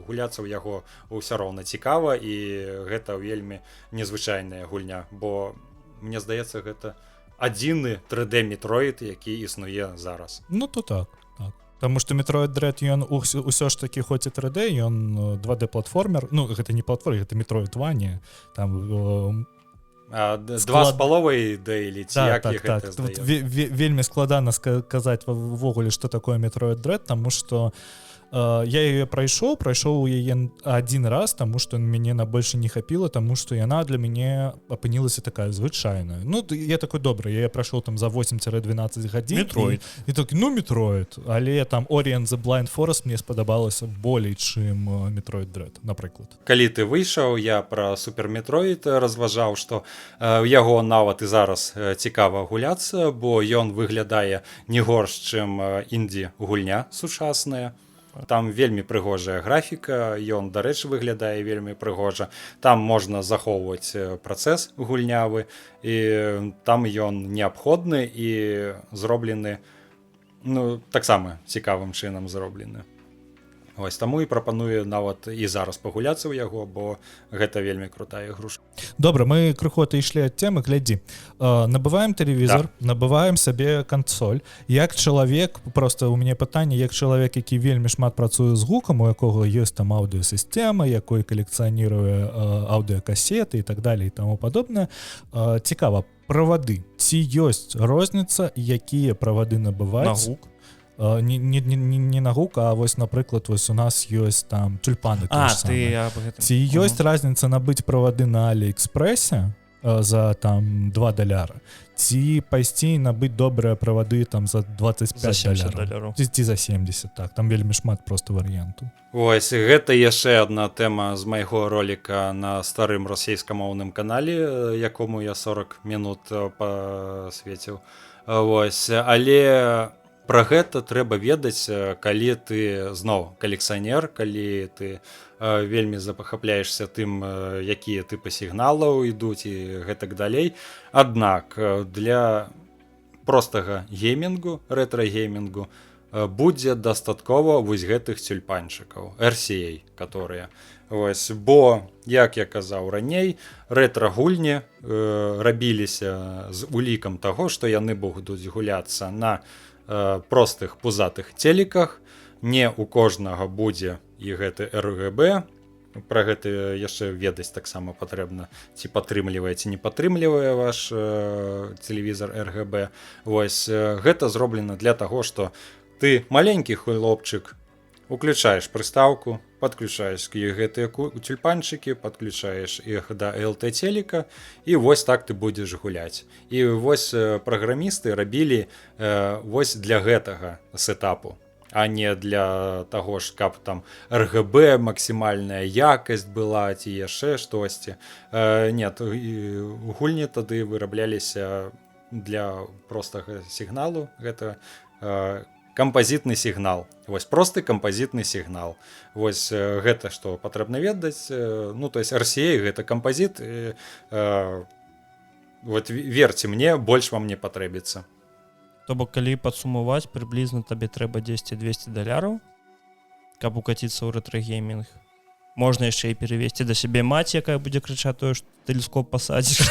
гуляцца ў яго ўсё роўна цікава, і гэта вельмі незвычайная гульня, бо мне здаецца, гэта адзіны 3D Метроид, які існуе зараз. Ну то так. Таму што Metroid Dread, ён ўсё ж такі хоць і 3D, ён 2D платформер. Ну, гэта не платформер, гэта Metroidvania там. А, два з паловай д ці Да, як так, іх так. гэта Тут здаецца? вельмі складана сказаць увогуле, что такое Metroid Dread, таму что Я яе прайшоў яе один раз, таму что мяне на больше не хапіла, таму что яна для мяне апынілася такая звычайная. Ну, я такой: добра, я прайшоў там за 8-12 гадзін. Metroid. І так, ну, Metroid, але там Ori and the Blind Forest мне спадабалася болей, чым Metroid Dread, напрыклад. Калі ты выйшаў, я пра Супер Метроід разважаў, што яго нават і зараз цікава гуляцца, бо ён выглядае не горш, чым індзі гульня сучасная. Там вельмі прыгожая графіка, ён, дарэчы, выглядае вельмі прыгожа. Там можна захоўваць працэс гульнявы, і там ён неабходны і зроблены, ну, таксама цікавым чынам зроблены. Вось таму і прапаную нават і зараз пагуляцца ў яго, бо гэта вельмі крутая ігрушка. Добра, мы крыху ішлі ад темы. Глядзі, набываем тэлевізор, да, набываем сабе кансоль. Як чалавек, просто у мяне пытанне, як чалавек, які вельмі шмат працуе з гукам, у якога ёсць там аўдыосістэма, якой калекцыяніруе аўдыокасеты і так далее і таму падобнае, цікава, правады, ці ёсць розніца, якія правады набываць? На гук? Не на гук, а вось, напрыклад, вось у нас ёсць там Тюльпаны. А, ты об гэтым. Ці ёсць разница набыць правады на Алиэкспрессе за там 2 даляра ці пайсці і набыць добрыя правады там за 25 За 70 даляраў? Даляраў. Ці за 70, так, там вельмі шмат просто варыянту. Вось гэта яшчэ одна тэма з майго роліка на старым расійскамоўным канале, якому я 40 минут пасвеціў. Вось, але пра гэта трэба ведаць, калі ты зноў калекцыянер, калі ты вельмі захапляешься тым, якія тыпы сігналаў ідуць і гэтак далей. Аднак для простага геймінгу, рэтра-геймінгу будзе дастаткова вось гэтых цюльпанчыкаў RCA, которые вось, бо, як я казаў раней, рэтра-гульні рабіліся з улікам таго, што яны будуць гуляцца на простых пузатых телеках. Не у кожнага будзе і гэты RGB. Пра гэта яшчэ ведаць таксама патрэбна, ці падтрымлівае, ці не падтрымлівае ваш тэлевізор RGB. Вось гэта зроблена для таго, что ты, маленькі хлопчык, уключаешь прыстаўку, подключаешь к ёй гэтыя цюльпанчыкі, подключаешь іх да ЛТ телека, і вось так ты будзеш гуляць. І вось праграмісты рабілі вось для гэтага сетапу, а не для таго ж, каб там RGB, максімальная якасць была ці яшчэ штосьці. Нет, гульні тады вырабляліся для простага сігналу. Гэта кампазітны сігнал, вось просты кампазітны сігнал. Вось гэта што патрэбна ведаць. Ну, то есть RCA — гэта кампазіт. Вот верьте мне, больш вам не патрэбіцца. То бок, калі падсумаваць, прыблізна табе трэба 10-200 даляраў, каб укаціцца ў рэтра-геймінг. Можна яшчэ і перавесці да сябе маці, якая будзе крычаць тое, што тэлескоп пасадзіш,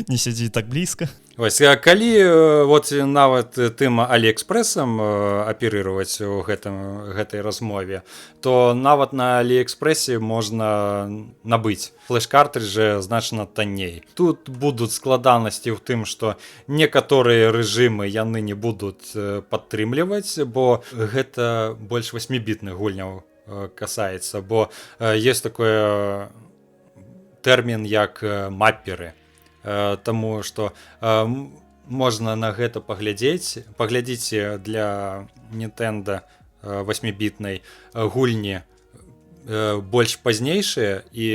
не сядзі так блізка. Вось, а калі вот нават тым Аліэкспрэсам аперыраваць у гэтай размове, то нават на Аліэкспрэсе можна набыць флеш-картрыджы значна танней. Тут будуць складанасці ў тым, што некаторыя рэжымы яны не будуць падтрымліваць, бо гэта больш васьмібітных гульняў касаецца, бо есть такое тэрмін, як мапперы. Таму что можна на гэта паглядзець. Паглядзіце для Nintendo восьмібітнай гульні больш пазнейшыя і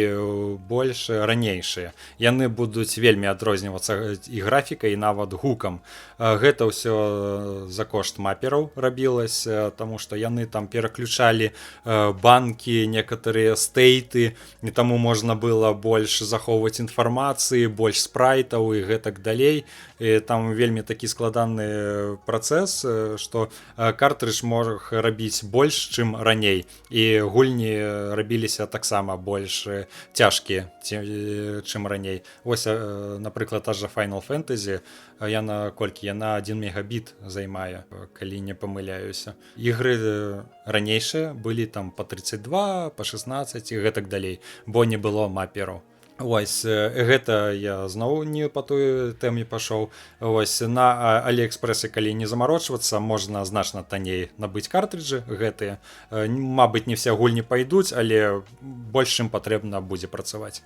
больш ранейшыя, яны будуць вельмі адрознівацца і графікай, і нават гукам. Гэта ўсё за кошт мапераў рабілась, таму што яны там пераключалі банкі, некаторыя стэйты, і таму можна было больш захоўваць інфармацыі, больш спрайтаў і гэтак далей. І там вельмі такі складаны працэс, што картрыдж мог рабіць больш, чым раней, і гульні рабіліся таксама больш цяжкія, чым раней. Вось, напрыклад, та жа Final Fantasy, яна колькі, яна 1 мегабіт займае, калі не памыляюся. Ігры ранейшыя былі там по 32, по 16 і гэтак далей, бо не было мапераў. Вось, гэта я зноў не па той тэме пашоў. Вось, на Аліэкспрэсе, калі не замарочвацца, можна значна танней набыць картрыджы гэтыя. Мабыць, не все гульні пайдуць, але больш чым патрэбна будзе працаваць.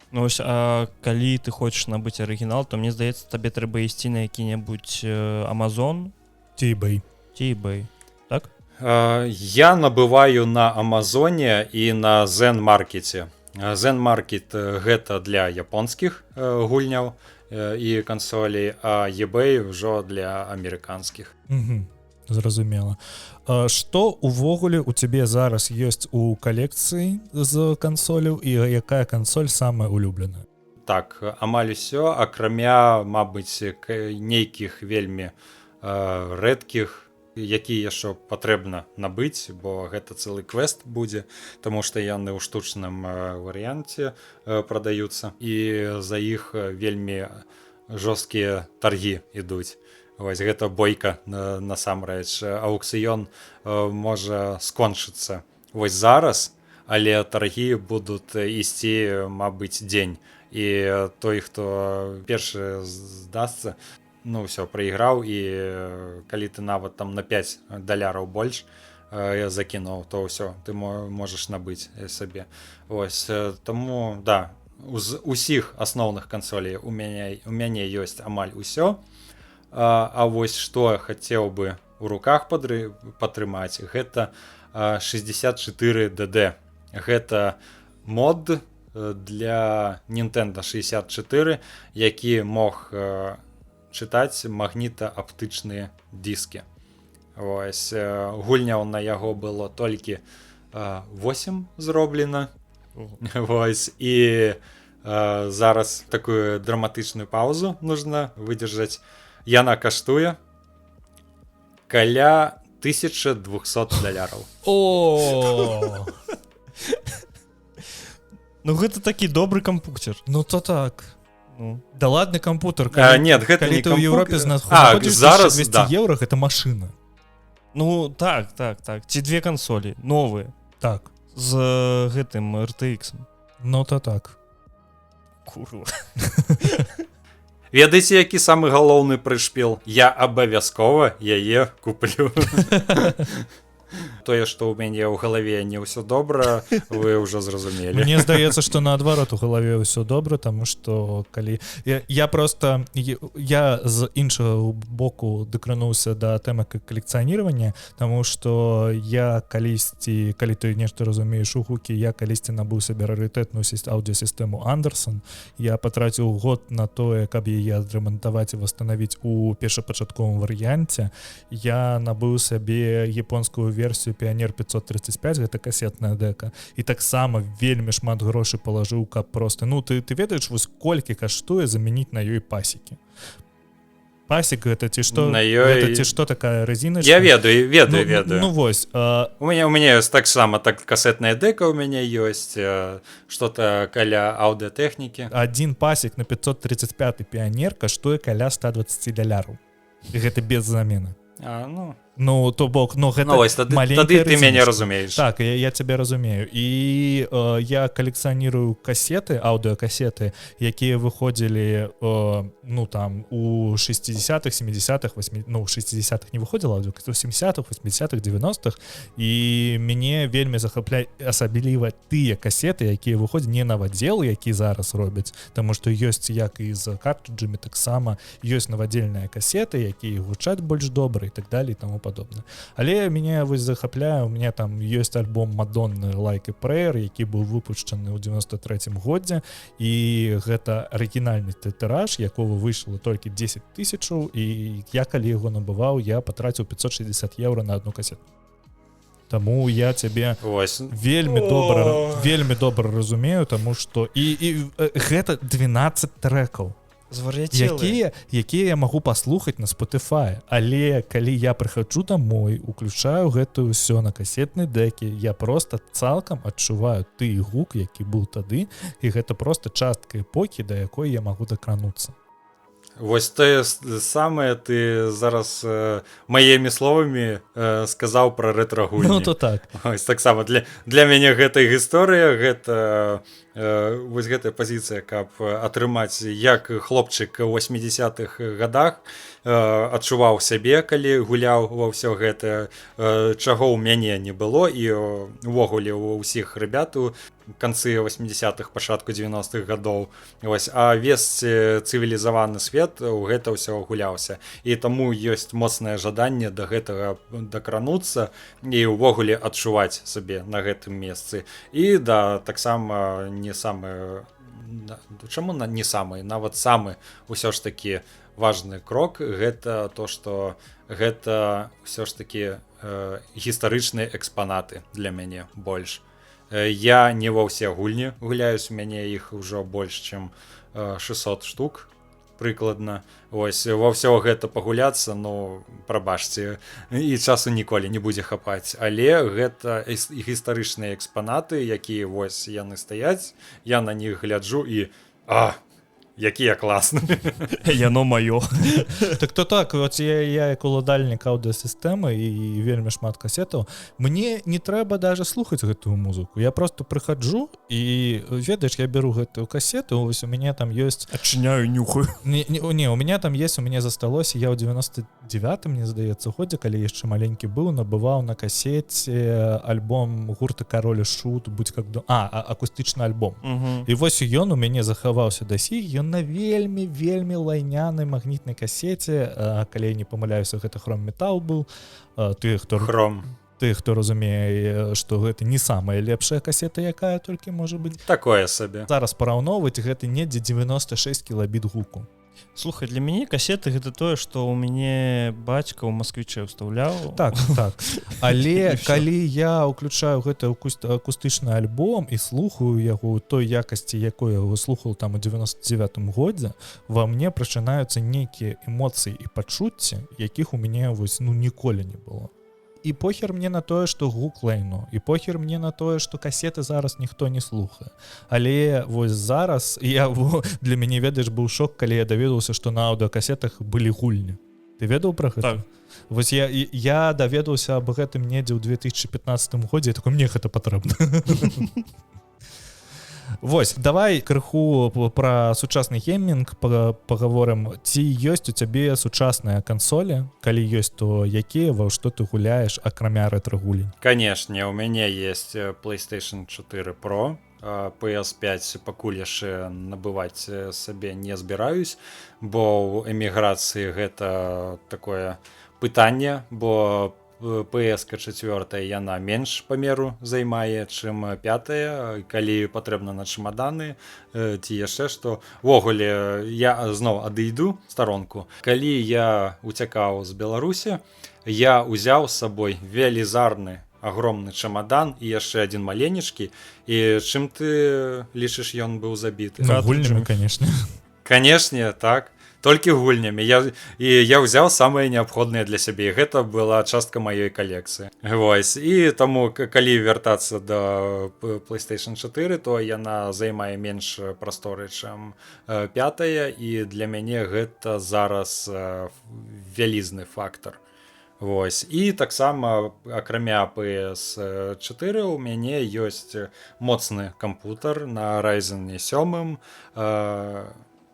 Ну, ось, а калі ты хочаш набыць арыгінал, то мне здаецца, табе трэба ісці на які-небудзь Amazon ці eBay. Ці eBay, так? Я набываю на Амазоне і на Zen маркете. Zen Market гэта для японскіх гульняў і кансолей, а eBay ўжо для амерыканскіх. Зразумела. Што увогуле у цябе зараз ёсць у калекцыі з кансоляў і якая кансоль самая улюбленая? Так, амаль усё, акрамя, мабыць, нейкіх вельмі рэдкіх, якія яшчэ патрэбна набыць, бо гэта цэлы квест будзе, таму што яны ў штучным варыянце прадаюцца і за іх вельмі жорсткія таргі ідуць. Вось, гэта бойка насамрэч. Аўкцыён можа скончыцца вось зараз, але таргі будуць ісці, мабыць, дзень, і той, хто першы здасца, ну ўсё, прайграў. І калі ты нават там на 5 даляраў больш закінуў, то ўсё, ты можаш набыць сабе. Ось, таму да, з усіх асноўных кансолей у мяне ёсць амаль усё. А вось што хацеў бы у руках падтрымаць, гэта 64 DD. Гэта мод для Nintendo 64, які мог чытаць магніта-аптычныя дыскі. Вось, гульняў на яго было толькі 8 зроблена. Вось, і зараз такую драматычную паузу нужно выдержать. Яна каштуе каля 1200 даляраў. О. Ну, гэта такі добры кампуктер. Ну то так. Ну. Да ладны кампутер. А, нет, гэта калі не ты ў Еўропе А, зараз 200 да. еўра гэта машина. Ну так, ці две кансолі новыя з гэтым RTX. Ну то так. Курва. Ведаеце, які самы галоўны прышпіл? Я абавязкова яе куплю. Тое, што ў мяне ў галаве не ўсё добра, вы ўжо зразумелі. Мне здаецца, што наадварот, у галаве ўсё добра, таму што калі я просто я з іншага боку дакрануўся да тэмы калекцыяніравання, таму што я калісьці, калі ты нешта разумееш у гукі, я калісьці набыў сабе рарытэтную аўдыосістэму Андерсон. Я патраціў год на тое, каб яе адрамантаваць і восстановіць у першапачатковым варыянце. Я набыў сабе японскую версію Піянер 535, гэта касетная дэка, і таксама вельмі шмат грошай палажыў, каб просто, ну, ты ведаеш вось, колькі каштуе замяніць на ёй пасікі? Пасік гэта ці што На ёй- гэта ці што, такая резина. Я ведаю, ведаю, Ну, ведаю. ну вось, У меня ёсць таксама так касетная дэка, у мяне ёсць что-то каля аўдыотэхнікі. Один пасік на 535 Піянер каштуе каля 120 даляраў. І гэта без замены. А, ну, Ну то бок, но гэта ну вось, тады, маленькая тады ты мяне резиночка. разумееш. Так, я цябе разумею. І я калекцыянірую касеты, аўдыокасеты, якія выходзілі ну там у 60-х, 70-х, 8, ну, 60-х не выходзіла аўдыо, 70-х, 80-х, 90-х, і мяне вельмі захапляе асабліва тыя касеты, якія выходзяць не навадзел, які зараз робяць. Таму што ёсць як і з картрыджамі, таксама ёсць навадзельныя касеты, якія гучаць больш добра і так далее і таму падобна. Але мяне вось захапляе, у меня там ёсць альбом Мадонны «Like a Prayer», які быў выпушчаны ў 93 годзе, і гэта арыгінальны тыраж, якога выйшла толькі 10 тысячаў, і я калі яго набываў, я патраціў 560 еўра на одну касету. Таму я цябе Вось. вельмі добра, вельмі добра разумею, таму што і гэта 12 трекаў, Звар'яцелыя. якія я магу паслухаць на Spotify. Але калі я прыхаджу домой, уключаю гэта ўсё на касетнай дэкі, я просто цалкам адчуваю ты гук, які быў тады, і гэта просто частка эпохі, да якой я магу дакрануцца. Вось тое самае ты зараз маімі словамі сказаў пра рэтра-гульні. Ну то так. Ось, таксама для мяне гэта гісторыя, гэта Вось гэтая пазіцыя, каб атрымаць, як хлопчык у 80-х годах адчуваў сябе, калі гуляў ва ўсё гэта, чаго ў мяне не было і увогуле у ўсіх ребят у канцы 80-х, пачатку 90-х гадоў. Вось, а весь цывілізаваны свет у гэта ўсё гуляўся, і таму ёсць моцнае жаданне да гэтага дакрануцца і ўвогуле адчуваць сабе на гэтым месцы. І да, таксама не самы, чаму на не самы, нават самы ўсё ж такі важны крок — гэта то, что гэта ўсё ж такі гістарычныя экспанаты для мяне больш. Я не ва ўсе гульні гуляюсь, у мяне іх ўжо больш чым 600 штук прыкладна. Ось, ва ўсё гэта пагуляцца, ну, прабачце, і часу ніколі не будзе хапаць. Але гэта гістарычныя экспанаты, якія вось яны стаяць, я на них гляджу і які я класны. Яно маё. Так то так вот, я як уладальнік аўдыосістэмы і вельмі шмат касетаў, мне не трэба даже слухаць гэтую музыку, я просто прыхаджу і, ведаеш, я беру гэтую касету, вось у мяне там ёсць Адчыняю, нюхаю. Не, не, у меня там есть, у мяне засталося, я ў 99, мне здаецца, годзе, калі яшчэ маленькі быў, набываў на касеце альбом гурта Кароль і Шут «Будь как дома», акустычны альбом. І вось ён у мяне захаваўся да сіх, ён на вельмі, вельмі лайнянай магнітнай касеце, калі я не памыляюся, гэта хром метал был. Ты хто Хром. Ты хто разумее, што гэта не самая лепшая касета, якая толькі можа быць. Такое сабе. Зараз параўноўваць, гэта недзе 96 кілабіт гуку. Слухай, для мяне касеты — гэта тое, што ў мяне бацька ў Масквічэ ўстаўляў. Так, але І всё. калі я ўключаю гэты акустычны альбом і слухаю яго ў той якасці, якой я яго слухаў там у 99 годзе, ва мне прачынаюцца нейкія эмоцыі і пачуцці, якіх у мяне вось, ну, ніколі не было. І похер мне на тое, што гук лайно, і похер мне на тое, што касеты зараз ніхто не слухае. Але вось зараз я для мяне, ведаеш, быў шок, калі я даведаўся, што на аўдыокасетах былі гульні. Ты ведаў пра гэта? Так. Вось я даведаўся аб гэтым недзе ў 2015 годзе, я такой: «Мне гэта патрэбна». Вось давай крыху пра сучасны геймінг пагаворым. Ці ёсць у цябе сучасныя кансолі? Калі ёсць, то якія? Ва што ты гуляеш, акрамя рэтра-гулень? Канешне, у мяне есть PlayStation 4 Pro, PS5 пакуль яшчэ набываць сабе не збіраюсь, бо ў эміграцыі гэта такое пытанне, бо PS 4, яна менш памеру займае, чым пятая, калі патрэбна на чемаданы ці яшчэ што. Увогуле, я зноў адыйду старонку: калі я уцякаў з Беларусі, я узяў з сабой велізарны, огромны чемадан і яшчэ один маленечкі. І чым ты лічыш, ён быў забіты? Ну, гульнямі, конечно. Канешне, так, толькі гульнямі. Я ўзяў самае неабходнае для сябе, і гэта была частка маёй калекцыі. Вось, і таму, калі вяртацца до PlayStation 4, то яна займае менш прасторы, чым пятая, і для мяне гэта зараз вялізны фактор. Вось, і таксама, акрамя PS4, у мяне ёсць моцны кампутар на Ryzen 7,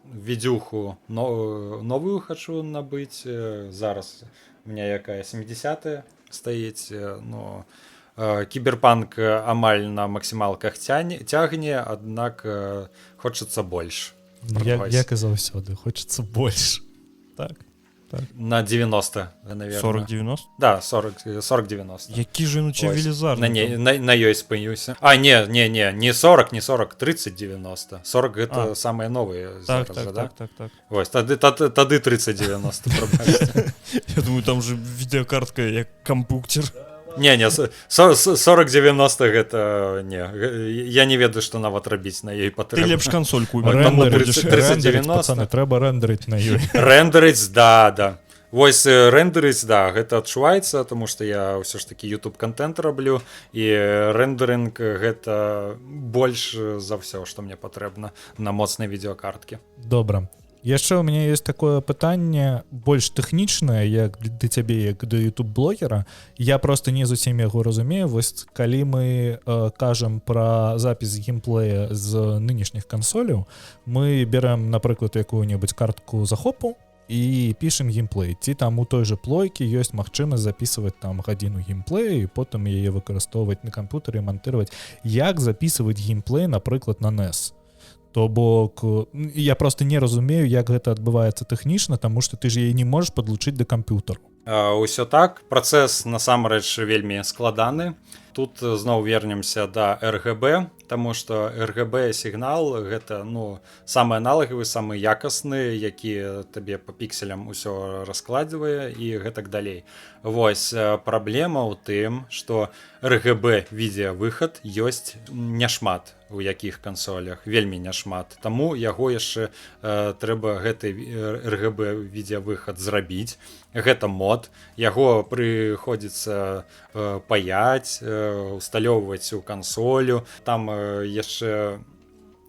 відюху новую хачу набыць. Зараз у меня якая 70 стаіць, но Кіберпанк амаль на максімалках цягне, аднак хочацца больш. Як, як і заўсёды, хочется больш. Так. На 90, наверное. 40-90? Да, 40, 40-90. Які ж ён у цябе Ось. велізарны На, не, там. на ёй спынюся. А, не, не 40, не 40, 30-90. 40 гэта А. самыя новыя Так, зараз так, жа, да? так. Вось, тады 30-90, прабачце. Я думаю, там же відэакартка як кампуктер. Не, 40-90 гэта не, я не ведаю, што нават рабіць на ёй Ты патрэбна. лепш кансольку Ой, там будзеш. 30-90. Рэндэрыць, пацаны, трэба рэндэрыць на ёй. Рэндэрыць, да. Вось, рэндэрыць, да, гэта адчуваецца, тому што я ўсё ж такі YouTube контент раблю, і рэндэрынг — гэта больш за ўсё, што мне патрэбна на моцнай відэокарткі. Добра. Яшчэ у мяне есть такое пытанне, больш тэхнічнае, як да цябе, як да YouTube блогера. Я просто не зусім яго разумею. Вось калі мы кажам про запіс геймплея з нынешніх кансоляў, мы берем, напрыклад, якую-небудзь картку захопу і пішем геймплей, ці там у той же плойкі ёсць магчымасць записывать там гадзіну геймплея і потым яе выкарыстоўваць на камп'ютары, монтировать. Як записывать геймплей, напрыклад, на NES? То бок я просто не разумею, як гэта адбываецца тэхнічна, таму что ты ж яе не можаш падлучыць да камп'ютару. Ўсё так, працэс насамрэч вельмі складаны. Тут зноў вернемся да RGB, таму что RGB сігнал — гэта, ну, самы аналагавы, самы якасны, які табе по пікселям усё раскладвае і гэтак далей. Вось праблема ў тым, что RGB відэавыхад ёсць няшмат у якіх кансолях, вельмі няшмат. Таму яго яшчэ трэба гэты RGB відэавыхад зрабіць. Гэта мод, яго прыходзіцца паяць, усталёўваць у кансолю. Там яшчэ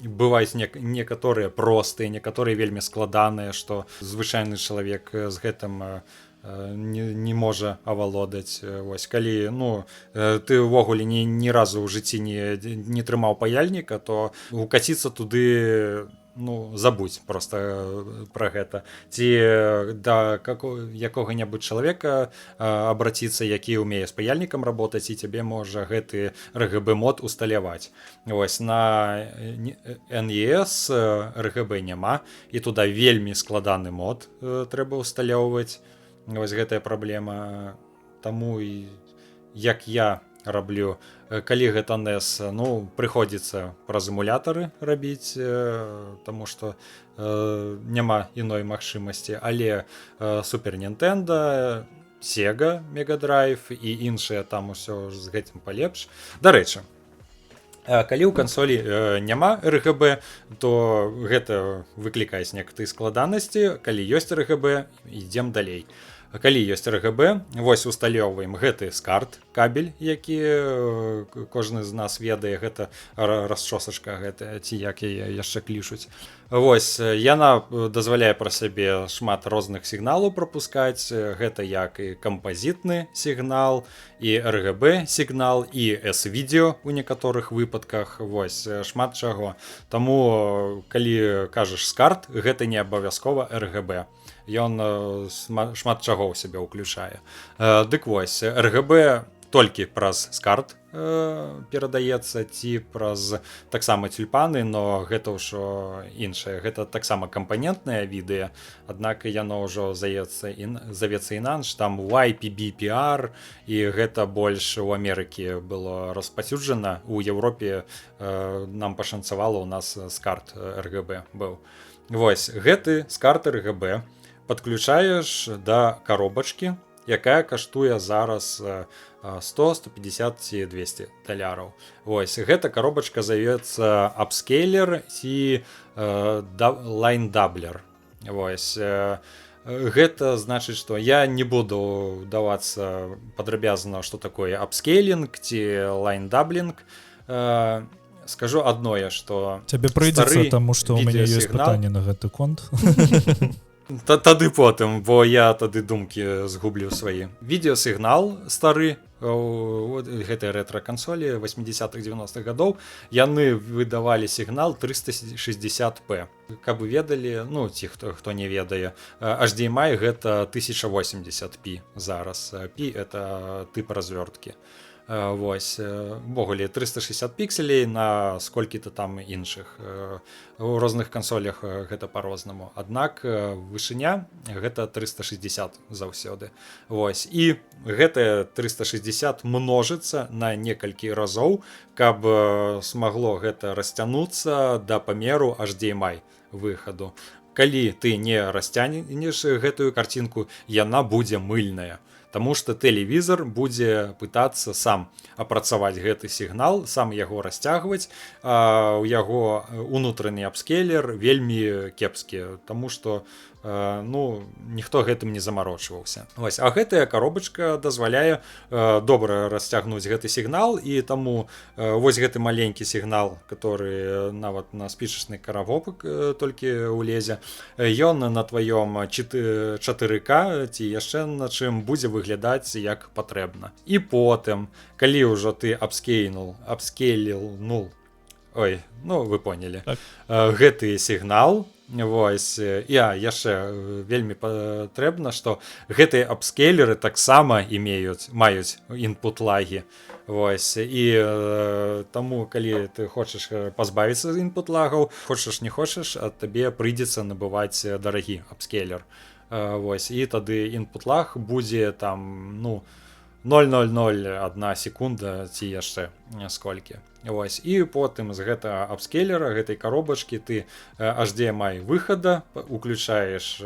бываюць некаторыя простыя, некаторыя вельмі складаныя, што звычайны чалавек з гэтым не можа авалодаць. Вось калі, ну, ты ўвогуле ні разу ў жыцці не трымаў паяльніка, то укаціцца туды, ну, забудь просто про гэта. Ці да якога-небудзь чалавека обратиться, які умее з паяльнікам работаць і цябе можа гэты RGB мод усталяваць. Вось на NES RGB няма, і туда вельмі складаны мод трэба усталёўваць. Вось гэтая праблема. Таму і як я раблю, калі гэта NES, ну, прыходзіцца праз эмулятары рабіць, таму что няма іной магчымасці. Але Супер Нінтэнда, Sega Мегадрайв і іншыя, там усё з гэтым палепш. Дарэчы, калі ў кансолі няма RGB, то гэта выклікае некаторыя складанасці. Калі ёсць RGB, ідзем далей. Калі ёсць RGB, вось усталёўваем гэты SCART кабель, які кожны з нас ведае, гэта расчосачка гэтая, ці як яе яшчэ клічуць. Вось яна дазваляе пра сябе шмат розных сігналаў прапускаць. Гэта як і кампазітны сігнал, і RGB сігнал, і S-відэо у некаторых выпадках. Вось шмат чаго. Таму калі кажаш SCART, гэта не абавязкова RGB, ён шмат чаго ў сябе ўключае. Дык вось, RGB толькі праз SCART перадаецца ці праз таксама цюльпаны, но гэта ўжо іншае. Гэта таксама кампанентнае відэа, аднак яно ўжо заецца завецца інакш, там YPBPR, і гэта больш у Амерыкі было распаўсюджана. У Еўропе нам пашанцавала, у нас SCART RGB быў. Вось гэты SCART RGB подключаеш да коробачкі, якая каштуе зараз 100, 150 ці 200 даляраў. Вось гэта коробачка завецца апскейлер ці line doubler. Вось гэта значыць, что я не буду давацца падрабязна, что такое апскейлинг ці line doubling. Скажу адное, что Цябе прыйдзецца, таму что у мяне ёсць пытанне на гэты конт. Тады потым, бо я тады думкі згублю свае. Відэасігнал стары гэтай рэтра-кансолі 80-х, 90-х гадоў, яны выдавалі сігнал 360p. Каб вы ведалі, ну, ці хто не ведае, HDMI — гэта 1080p зараз. P — это тып развёрткі. Вось увогуле 360 пікселей на сколькі-то там іншых, у розных кансолях гэта по-рознаму, аднак вышыня гэта 360 заўсёды. Вось і гэтае 360 множыцца на некалькі разоў, каб смагло гэта расцянуцца да памеру HDMI выхаду. Калі ты не расцянеш гэтую карцінку, яна будзе мыльная. Таму что тэлевізор будзе пытацца сам апрацаваць гэты сігнал, сам яго расцягваць, а у яго унутраны апскейлер вельмі кепскі, таму что Ну, ніхто гэтым не замарочваўся. Вось, а гэтая коробачка дазваляе добра расцягнуць гэты сігнал, і таму вось гэты маленькі сігнал, который нават на спічачны карабок толькі улезе, ён на тваём 4К ці яшчэ на чым будзе выглядаць як патрэбна. І потым, калі ўжо ты апскейнул, апскейліл, ой, ну вы поняли, Так. Гэты сігнал. Вось, я яшчэ вельмі патрэбна, што гэтыя апскейлеры таксама имеют маюць input лагі. Вось, і таму, калі ты хочаш пазбавіцца input лагаў, хочаш не хочаш, а табе прыйдзецца набываць дарагі апскейлер. Вось, і тады input лаг будзе там, ну, 0,001 секунда ці яшчэ сколькі. Вось, і потым з гэтага апскейлера, гэтай каробачкі, ты HDMI выхада уключаеш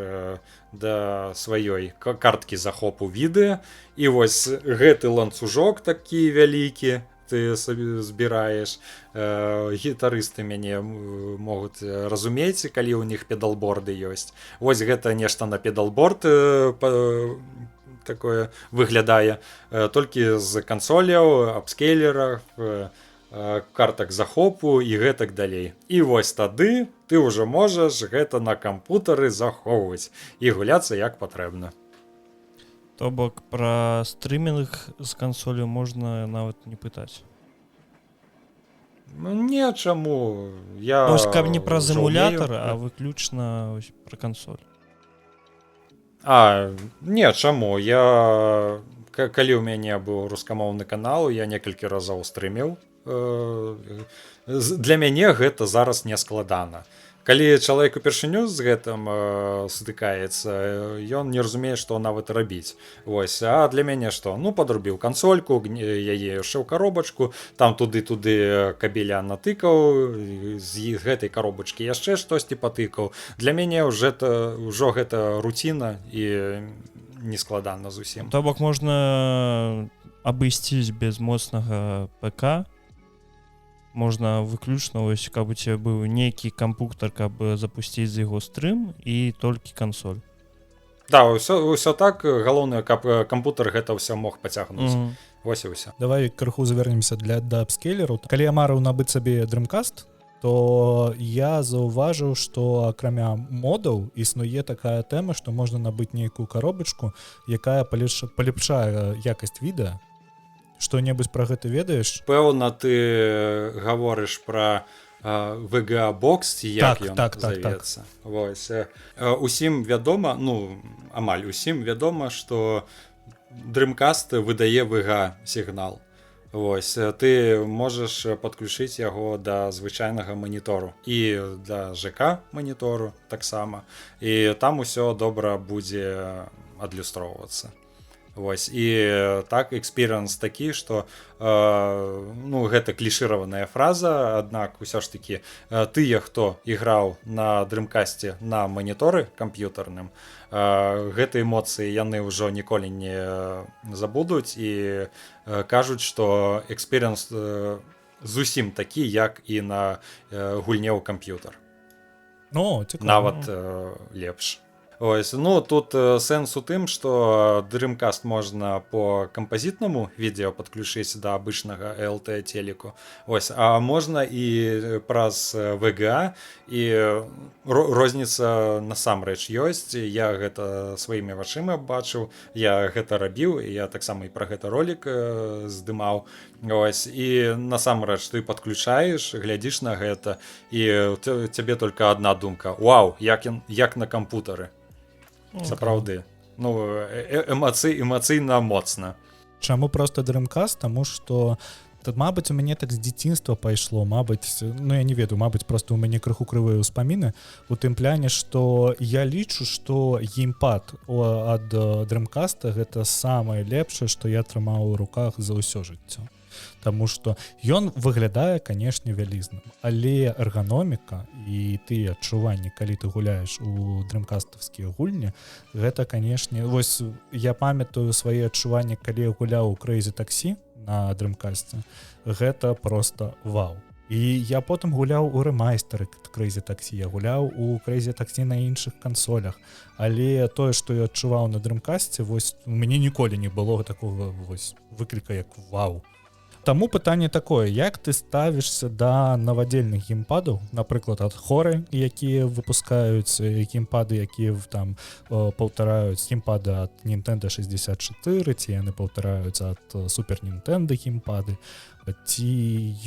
да сваёй карткі захопу відэа, і вось гэты ланцужок такі вялікі ты сабе збіраеш. Гітарысты мяне могуць разумець, калі ў них педалборды ёсць. Вось гэта нешта на педалборд такое выглядае, толькі з кансоляў, апскейлерах, картак захопу і гэтак далей. І вось тады ты ўжо можаш гэта на кампутары захоўваць і гуляцца як патрэбна. То бок пра стрымінг з кансолю можна нават не пытаць? Ну, не, чаму, я Ось, каб не праз ўжо эмулятар, умею. а выключна ось пра кансоль. А, не, чаму, я калі ў мяне быў рускамоўны канал, я некалькі разоў стрыміў. Для мяне гэта зараз не складана. Калі чалавек упершыню з гэтым сутыкаецца, ён не разумее, што нават рабіць. Вось, а для мяне што? Ну, падрубіў кансольку, яе яшчэ ў каробачку, там туды-туды кабеля натыкаў, з гэтай каробачкі яшчэ штосьці патыкаў. Для мяне ўжо это, ўжо гэта руціна і не складана зусім. То бок можна абысцісь без моцнага ПК, можна выключна ось, каб у тебя быў нейкі кампутар, каб запусціць з яго стрым, і толькі кансоль. Да, ўсё так, галоўнае, каб кампутар гэта ўсё мог пацягнуць. Вось і ўсё. Давай крыху завернемся да апскейлеру. Калі я марыў набыць сабе Dreamcast, то я заўважыў, што акрамя модаў існуе такая тэма, што можна набыць нейкую каробачку, якая палепшае якасць відэа. Што-небудзь пра гэта ведаеш? Пэўна, ты гаворыш пра VGA бокс ці як Так, ён так. завецца. Вось, усім вядома, ну, амаль усім вядома, што Dreamcast выдае VGA сігнал. Вось, ты можаш падключыць яго да звычайнага манітору і да ЖК манітору таксама, і там усё добра будзе адлюстроўвацца. Вось, і так, experience такі, што ну, гэта клішыраваная фраза, аднак усё ж такі тыя, хто іграў на Dreamcast на маніторы камп'ютарным, гэты эмоцыі яны ўжо ніколі не забудуць і кажуць, што experience зусім такі, як і на гульне ў камп'ютар. Ну, цікава. Нават лепш. Ось, ну, тут сэнс у тым, што Dreamcast можна по кампазітнаму відэо падключыць да абычнага LT телеку. Ось, а можна і праз VGA, і розніца насамрэч ёсць. Я гэта сваімі вачыма бачыў, я гэта рабіў, і я таксама і пра гэта ролик здымаў. Ось, і насамрэч ты падключаеш, глядзіш на гэта, і цябе только одна думка: «Вау, як на кампутары». Сапраўды, ну, эмацыйна моцна. Чаму просто Dreamcast? Таму что тут, мабыць, у мяне так з дзяцінства пайшло, мабыць, ну, я не ведаю, мабыць, просто у мяне крыху крывыя ўспаміны у тым пляне, что я лічу, что геймпад ад Dreamcast гэта самае лепшае, что я трымаў у руках за ўсё жыццё. Таму что ён выглядае, канешне, вялізным, але эрганоміка і тыя адчуванні, калі ты гуляеш у дрымкастаўскія гульні, гэта, канешне, вось я памятаю свае адчуванні, калі я гуляў у Crazy Taxi на Дрымкасце, гэта просто вау. І я потым гуляў у рэмайстары Crazy Taxi, я гуляў у Crazy Taxi на іншых кансолях, але тое, што я адчуваў на Дрымкасце, вось у мяне ніколі не было такого вось выкліка, як вау. Таму пытанне такое: як ты ставішся да навадзельных геймпадаў, напрыклад, ад Хоры, якія выпускаюць геймпады, якія там паўтараюць геймпады ад Nintendo 64, ці яны паўтараюць ад Super Nintendo геймпады? Ці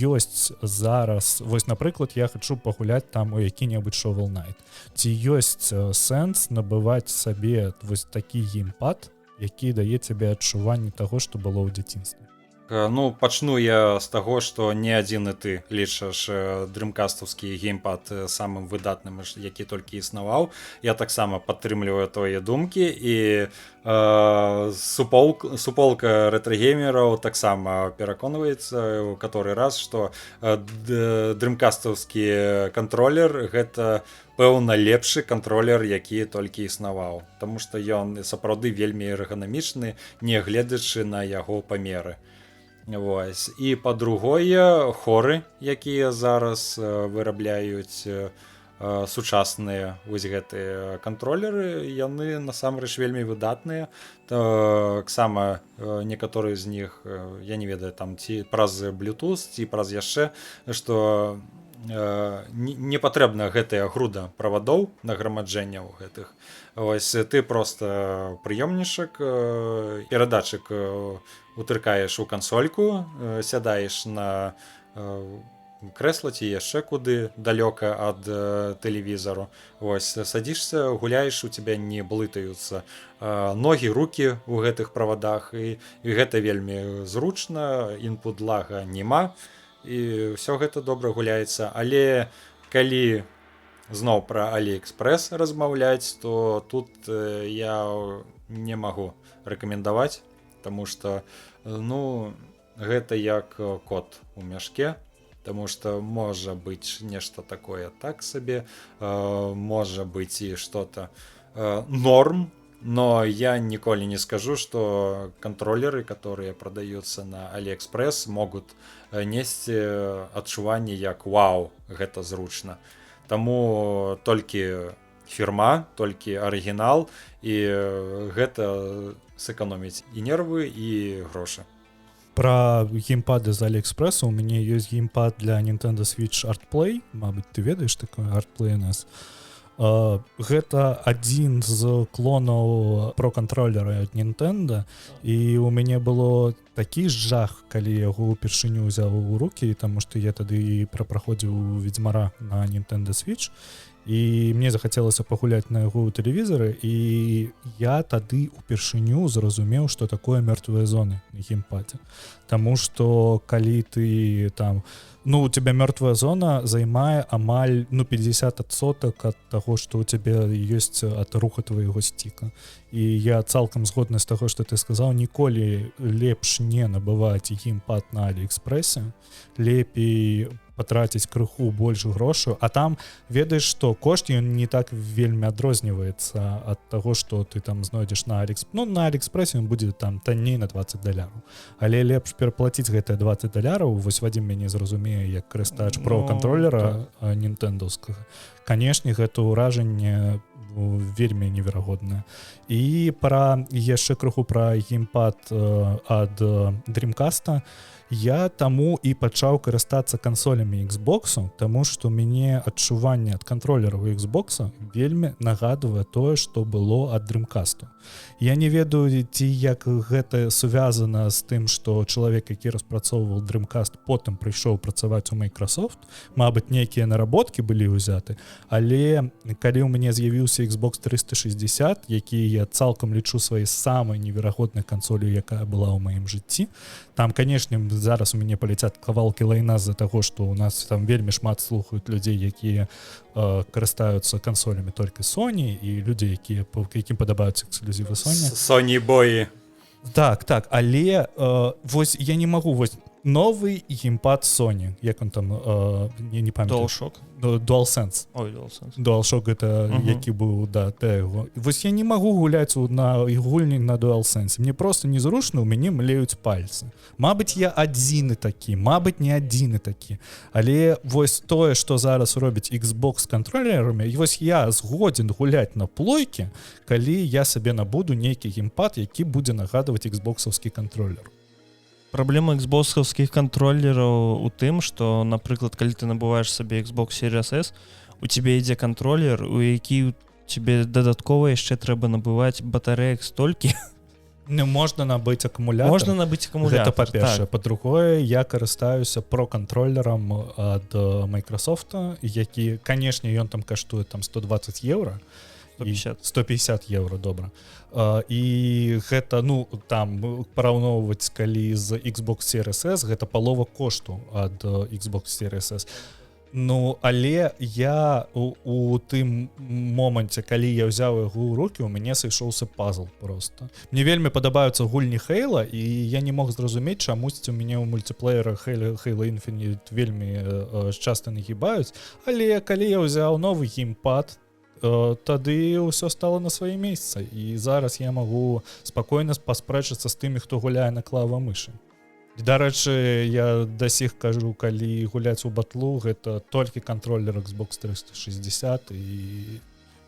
ёсць зараз вось, напрыклад, я хочу пагуляць там у які-небудзь Shovel Knight, ці ёсць сэнс набываць сабе вось такі геймпад, які дае цябе адчуванне таго, што было ў дзяцінстве? Ну, пачну я з таго, што не адзіны ты лічаш дрымкастаўскі геймпад самым выдатным, які толькі існаваў. Я таксама падтрымліваю твае думкі, і суполка рэтрагеймераў таксама пераконваецца ў который раз, што дрымкастаўскі кантролер — гэта, пэўна, лепшы кантролер, які толькі існаваў. Таму што ён сапраўды вельмі эрганамічны, не гледзячы на яго памеры. Вось. І па-другое, Хоры, якія зараз вырабляюць сучасныя вось гэтыя кантролеры, яны насамрэч вельмі выдатныя. Таксама некаторыя з них, я не ведаю, там ці праз Bluetooth, ці праз яшчэ што, не патрэбна гэтая груда правадоў, награмаджэнняў гэтых. Вось ты просто прыёмнічак, перадатчык утыркаеш у кансольку, сядаеш на крэсла ці яшчэ куды далёка ад тэлевізару. Вось садзішся, гуляеш, у тебя не блытаюцца ногі, руки ў гэтых правадах, і гэта вельмі зручна, інпут лага няма, і ўсё гэта добра гуляецца. Але калі зноў пра Аліэкспрэс размаўляць, то тут я не магу рэкамендаваць, потому что, ну, гэта як кот у мяшке. Таму что можа быць нешта такое так сабе, можа быць і что-то норм, но я ніколі не скажу, что контроллеры, которые продаются на AliExpress, могут несці адчуванне як вау, гэта зручна. Таму толькі фірма, толькі арыгінал, і гэта сэканоміць і нервы, і грошы. Про геймпады з Алиэкспрессу: у мяне ёсць геймпад для Nintendo Switch Artplay. Мабыць, ты ведаеш такое Artplay NS. Гэта адзін з клонаў про кантроллера ад Nintendo, і у мяне было такі жах, калі яго упершыню ўзяў у руки, таму што я тады прапраходзіў Ведзьмара на Nintendo Switch, і мне захацелася пагуляць на яго ў тэлевізары, і я тады упершыню зразумеў, что такое мёртвыя зоны на геймпадзе. Таму что калі ты там, ну, у тебя мёртвая зона займае амаль, ну, 50% ад таго, что у тебя ёсць ад руха твоего сціка. І я цалкам згодны з таго, что ты сказаў: ніколі лепш не набываць геймпад на Алиэкспрессе, лепей патраціць крыху больш грошаў. А там, ведаеш, что кошт ён не так вельмі адрозніваецца ад таго, что ты там знойдзеш на Алекс, ну, на Алиэкспрессе он будзе там танней на 20 даляраў, але лепш пераплаціць гэтыя 20 даляраў. Вось Вадзім мяне зразумее як карыстач про Ну, кантроллера нінтэндаўскага. Канешне, гэта ўражанне, ну, вельмі неверагоднае. І пра яшчэ крыху пра геймпад ад Дрымкаста: я таму і пачаў карыстацца кансолямі Xbox, таму что мяне адчуванне ад кантролераў Xbox вельмі нагадвае тое, что было ад Дрымкасту. Я не ведаю, ці як гэта сувязана з тым, что чалавек, які распрацоўваў Dreamcast, потым прыйшоў працаваць у Microsoft, Мабыць, нейкія наработкі былі ўзяты. Але калі ў мяне з'явіўся Xbox 360, які я цалкам лічу сваёй самай неверагоднай кансолю, якая была ў маім жыцці, там, канешне, зараз у мяне паляцят кавалкі лайна з-за таго, что у нас там вельмі шмат слухаюць людзей, якія карыстаюцца кансолямі толькі Sony, і людзі, якім падабаюцца эксклюзівы Sony. Sony боі. Так, але вось я не магу, вось Новы геймпад Sony, як он там, не памятаю. DualShock. DualSense. Ой, DualSense. DualShock это які быў да яго. Вось я не магу гуляць на гульні на DualSense, мне просто незручна, у мяне млеюць пальцы. Мабыць, я адзіны такі, мабыць, не адзіны такі, але вось тое, что зараз робіць Xbox кантролерамі, і вось я згодзін гуляць на плойке, калі я сабе набуду нейкі геймпад, які будзе нагадваць xбоксаўскі кантролер. Праблема xбоксаўскіх кантролераў у тым, что, напрыклад, калі ты набываеш сабе Xbox Series S, у тебе ідзе кантролер, у які тебе дадаткова яшчэ трэба набываць батарэек столькі. Не можна набыць акумулятор. Можна набыць акумулятор. Гэта па-першае. Так. Па-другое, я карыстаюся про кантролерам ад Microsoft, які, канешне, ён там каштуе там 120 евро. 150. 150 евро, добра. І гэта, ну, там параўноўваць калі з Xbox Series S, гэта палова кошту ад Xbox Series S. Ну, але я у тым моманце, калі я ўзяў яго ў руки, у мяне сышоўся пазл просто. Мне вельмі падабаюцца гульні Хейла, і я не мог зразумець, чамусьці у мяне ў мультиплеерах Halo Infinite вельмі часта нагібаюць, але калі я ўзяў новы геймпад, тады ўсё стало на сваё месца, і зараз я магу спакойна паспрэчыцца з тымі, хто гуляе на клава мышы. Дарэчы, я да сіх кажу, калі гуляць у батлу, гэта толькі кантролер Xbox 360, і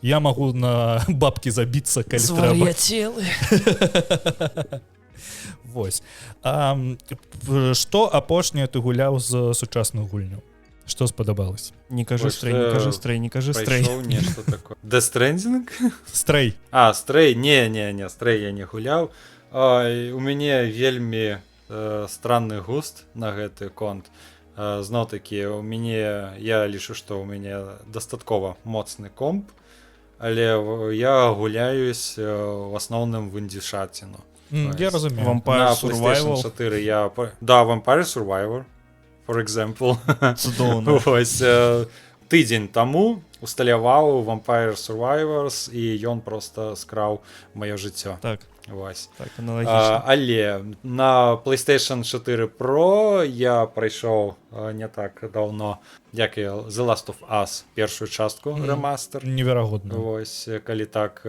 я магу на бабкі забіцца, калі трэба. Звар'яцелы. Вось. Што апошняе ты гуляў з сучасных гульняў, што спадабалось? Не кажы Вось, Stray, не кажы Stray, не кажы Stray. Прайшоў нешта такое. Death Stranding? Stray. А, Stray, не, не, не, Stray я не гуляў. Ай, у мяне вельмі странны густ на гэты конт. Зноў-такі, у мяне, я лічу, што ў мяне дастаткова моцны комп, але я гуляюсь в асноўным в індзішаціну. Я разумею. Vampire На PlayStation Survival. 4 я да, Vampire Survivor, for example. Цудоўна. Вось, тыдзень таму усталяваў Vampire Survivors, і ён просто скраў маё жыццё. Так. Вось. Так, аналагічна. Але на PlayStation 4 Pro я прайшоў не так даўно, як і The Last of Us першую частку, рэмастер. Неверагодна. Вось, калі так,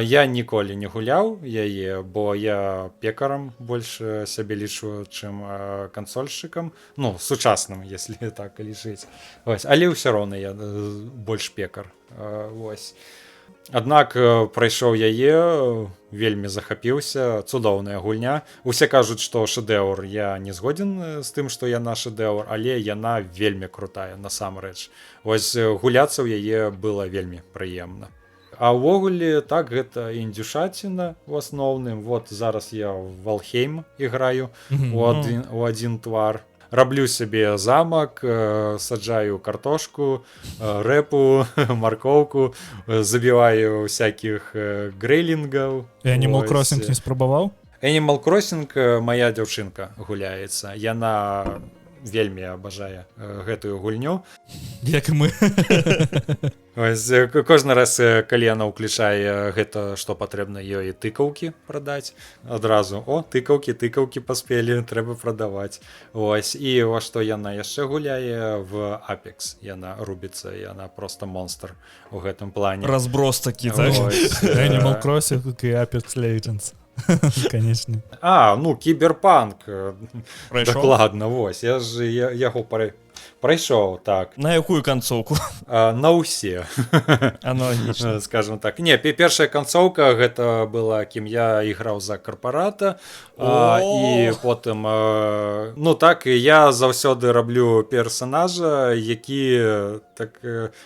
я ніколі не гуляў яе, бо я пекарам больш сябе лічу, чым кансольшчыкам, ну, сучасным, если так лічыць. Вось, але ўсё роўна я больш пекар. Вось. Аднак прайшоў яе, вельмі захапіўся, цудоўная гульня. Усе кажуць, што шэдэўр, я не згодзін з тым, што яна шэдэўр, але яна вельмі крутая насамрэч. Вось, гуляцца ў яе было вельмі прыемна. А ўвогуле так, гэта індзюшаціна в асноўным. Вот зараз я в Валхейм іграю у адзін твар. Раблю сабе замак, саджаю картошку, рэпу, маркоўку, забіваю всяких грэйлінгаў. Animal Вось. Crossing не спрабаваў? Animal Crossing моя дзяўчынка гуляецца. Яна вельмі абажае гэтую гульню. Як і мы. Вось, кожны раз, калі яна ўключае гэта, што патрэбна ёй тыкаўкі прадаць адразу: «О, тыкаўкі, тыкаўкі паспелі, трэба прадаваць». Ось, і во што яна яшчэ гуляе? В Apex яна рубіцца, яна просто монстр у гэтым плане. Разброс такі, так? Ось, Animal Crossing і Apex Legends, конечно. А, ну, Кіберпанк, Прайшоў? дакладна, вось я ж яго прайшоў, так. На якую канцоўку? А, на ўсе. Аналагічна. Скажем так, не, першая канцоўка гэта была, кім я іграў за карпарата, і О! потым ну так, і я заўсёды раблю персонажа, які так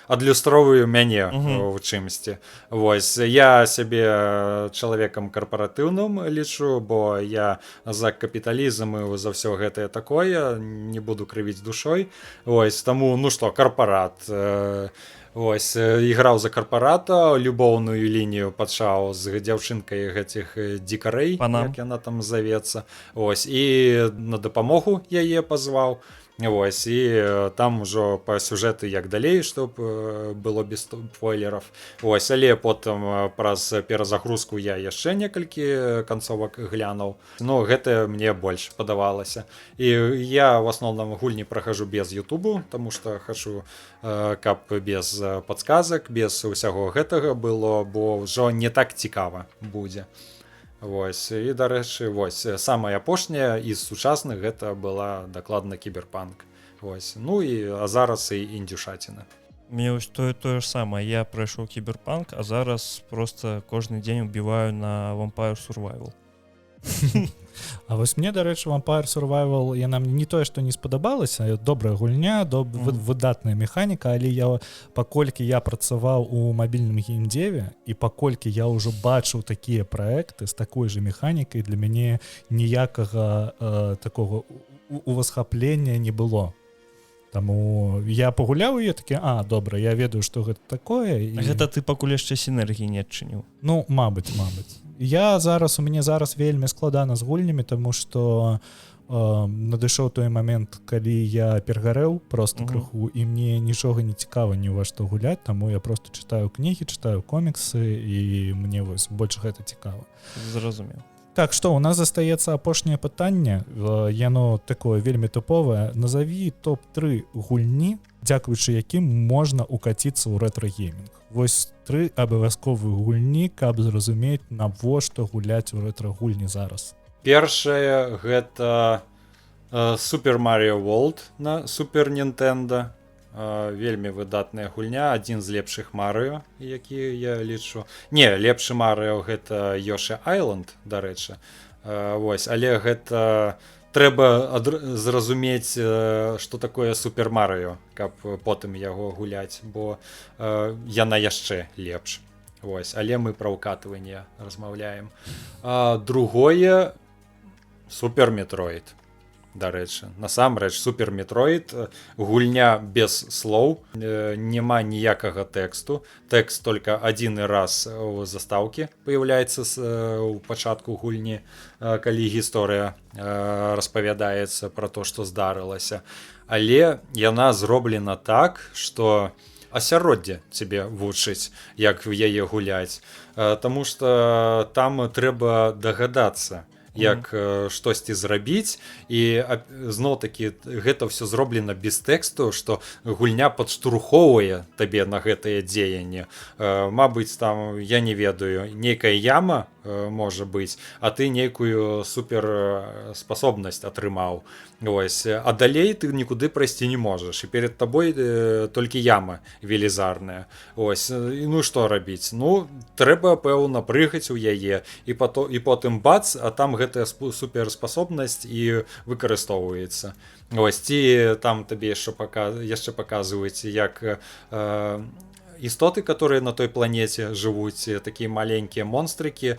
адлюстроўваю мяне у чымсьці. Вось, я сябе чалавекам карпаратыўным лічу, бо я за капіталізм і за ўсё гэтае такое, не буду крывіць душой. Ось, таму, ну што, карпарат. Ось, іграў за карпарата, любоўную лінію пачаў з дзяўчынкай гэтых дзікарэй, Панам. як яна там завецца. Ось, і на дапамогу яе пазваў. Вось, і там ужо па сюжэту як далей, чтоб было без спойлеров. Ось, але потым праз перазагрузку я яшчэ некалькі канцовак глянуў. Но гэта мне больш падавалася. І я в асноўным гульні прахожу без Ютубу, тому что хачу, каб без подсказак, без усяго гэтага было, бо ўжо не так цікава будзе. Вось, і, дарэчы, вось самая апошняя з сучасных гэта была дакладна Кіберпанк. Вось, ну і а зараз і індюшаціна. Мне вось тое ж самае, я прайшоў Кіберпанк, а зараз просто кожны дзень убіваю на Vampire Survival. А вось мне, дарэчы, Vampire Survival, яна мне не тое што не спадабалася, добрая гульня, выдатная механіка, але я, паколькі я працаваў у мабільным геймдзеве і паколькі я ўжо бачыў такія праекты з такой же механікай, для мяне ніякага такого увасхаплення не было. Таму я пагуляў і такі: «А, добра, я ведаю, што гэта такое». І Гэта ты пакуль яшчэ сінергіі не адчыніў. Ну, мабыць. Я зараз, у мяне зараз вельмі складана з гульнямі, тому что надышоў той момент, калі я перагарэў просто крыху, і мне нічога не цікава ні ў ва што гуляць, таму я просто чытаю кнігі, чытаю коміксы, і мне вось больш гэта цікава. Зразумеў. Так что у нас застаецца апошняе пытанне, яно такое вельмі тыповае: назаві топ-3 гульні, дзякуючы якім можна укаціцца ў рэтра-геймінг. Вось тры абавязковыя гульні, каб зразумець, навошта гуляць у рэтра-гульні зараз. Першае гэта Super Mario World на Super Nintendo. Вельмі выдатная гульня, адзін з лепшых Марыо, які я лічу. Не, лепшы Марыо гэта Yoshi Island, дарэчы. Вось, але гэта трэба зразумець, што такое Супер Марыо, каб потым яго гуляць, бо яна яшчэ лепш. Вось, але мы пра ўкатыванне размаўляем. Другое Супер Метроид. Дарэчы, насамрэч Супер Метроид гульня без слоў, няма ніякага тэксту. Тэкст только адзіны раз у застаўкі появляется у пачатку гульні, калі гісторыя распавядаецца про то, што здарылася. Але яна зроблена так, што асяроддзе цябе вучыць, як в яе гуляць. Таму что там трэба дагадацца, як штосьці зрабіць, і зноў-такі гэта ўсё зроблена без тэксту, што гульня падштурхоўвае табе на гэтае дзеянне. Мабыць, там, я не ведаю, нейкая яма можа быць, а ты нейкую супер способнасць атрымаў. Ось, а далей ты нікуды прайсці не можаш, і перед табой толькі яма велізарная. Ось, і ну што рабіць? Ну, трэба, пэўна, прыгаць у яе, і потым бац, а там гэтая суперспособнасць і выкарыстоўваецца. Ось, ці там табе яшчэ паказваюць, як істоты, которые на той планете жывуць, такія маленькія монстрыкі,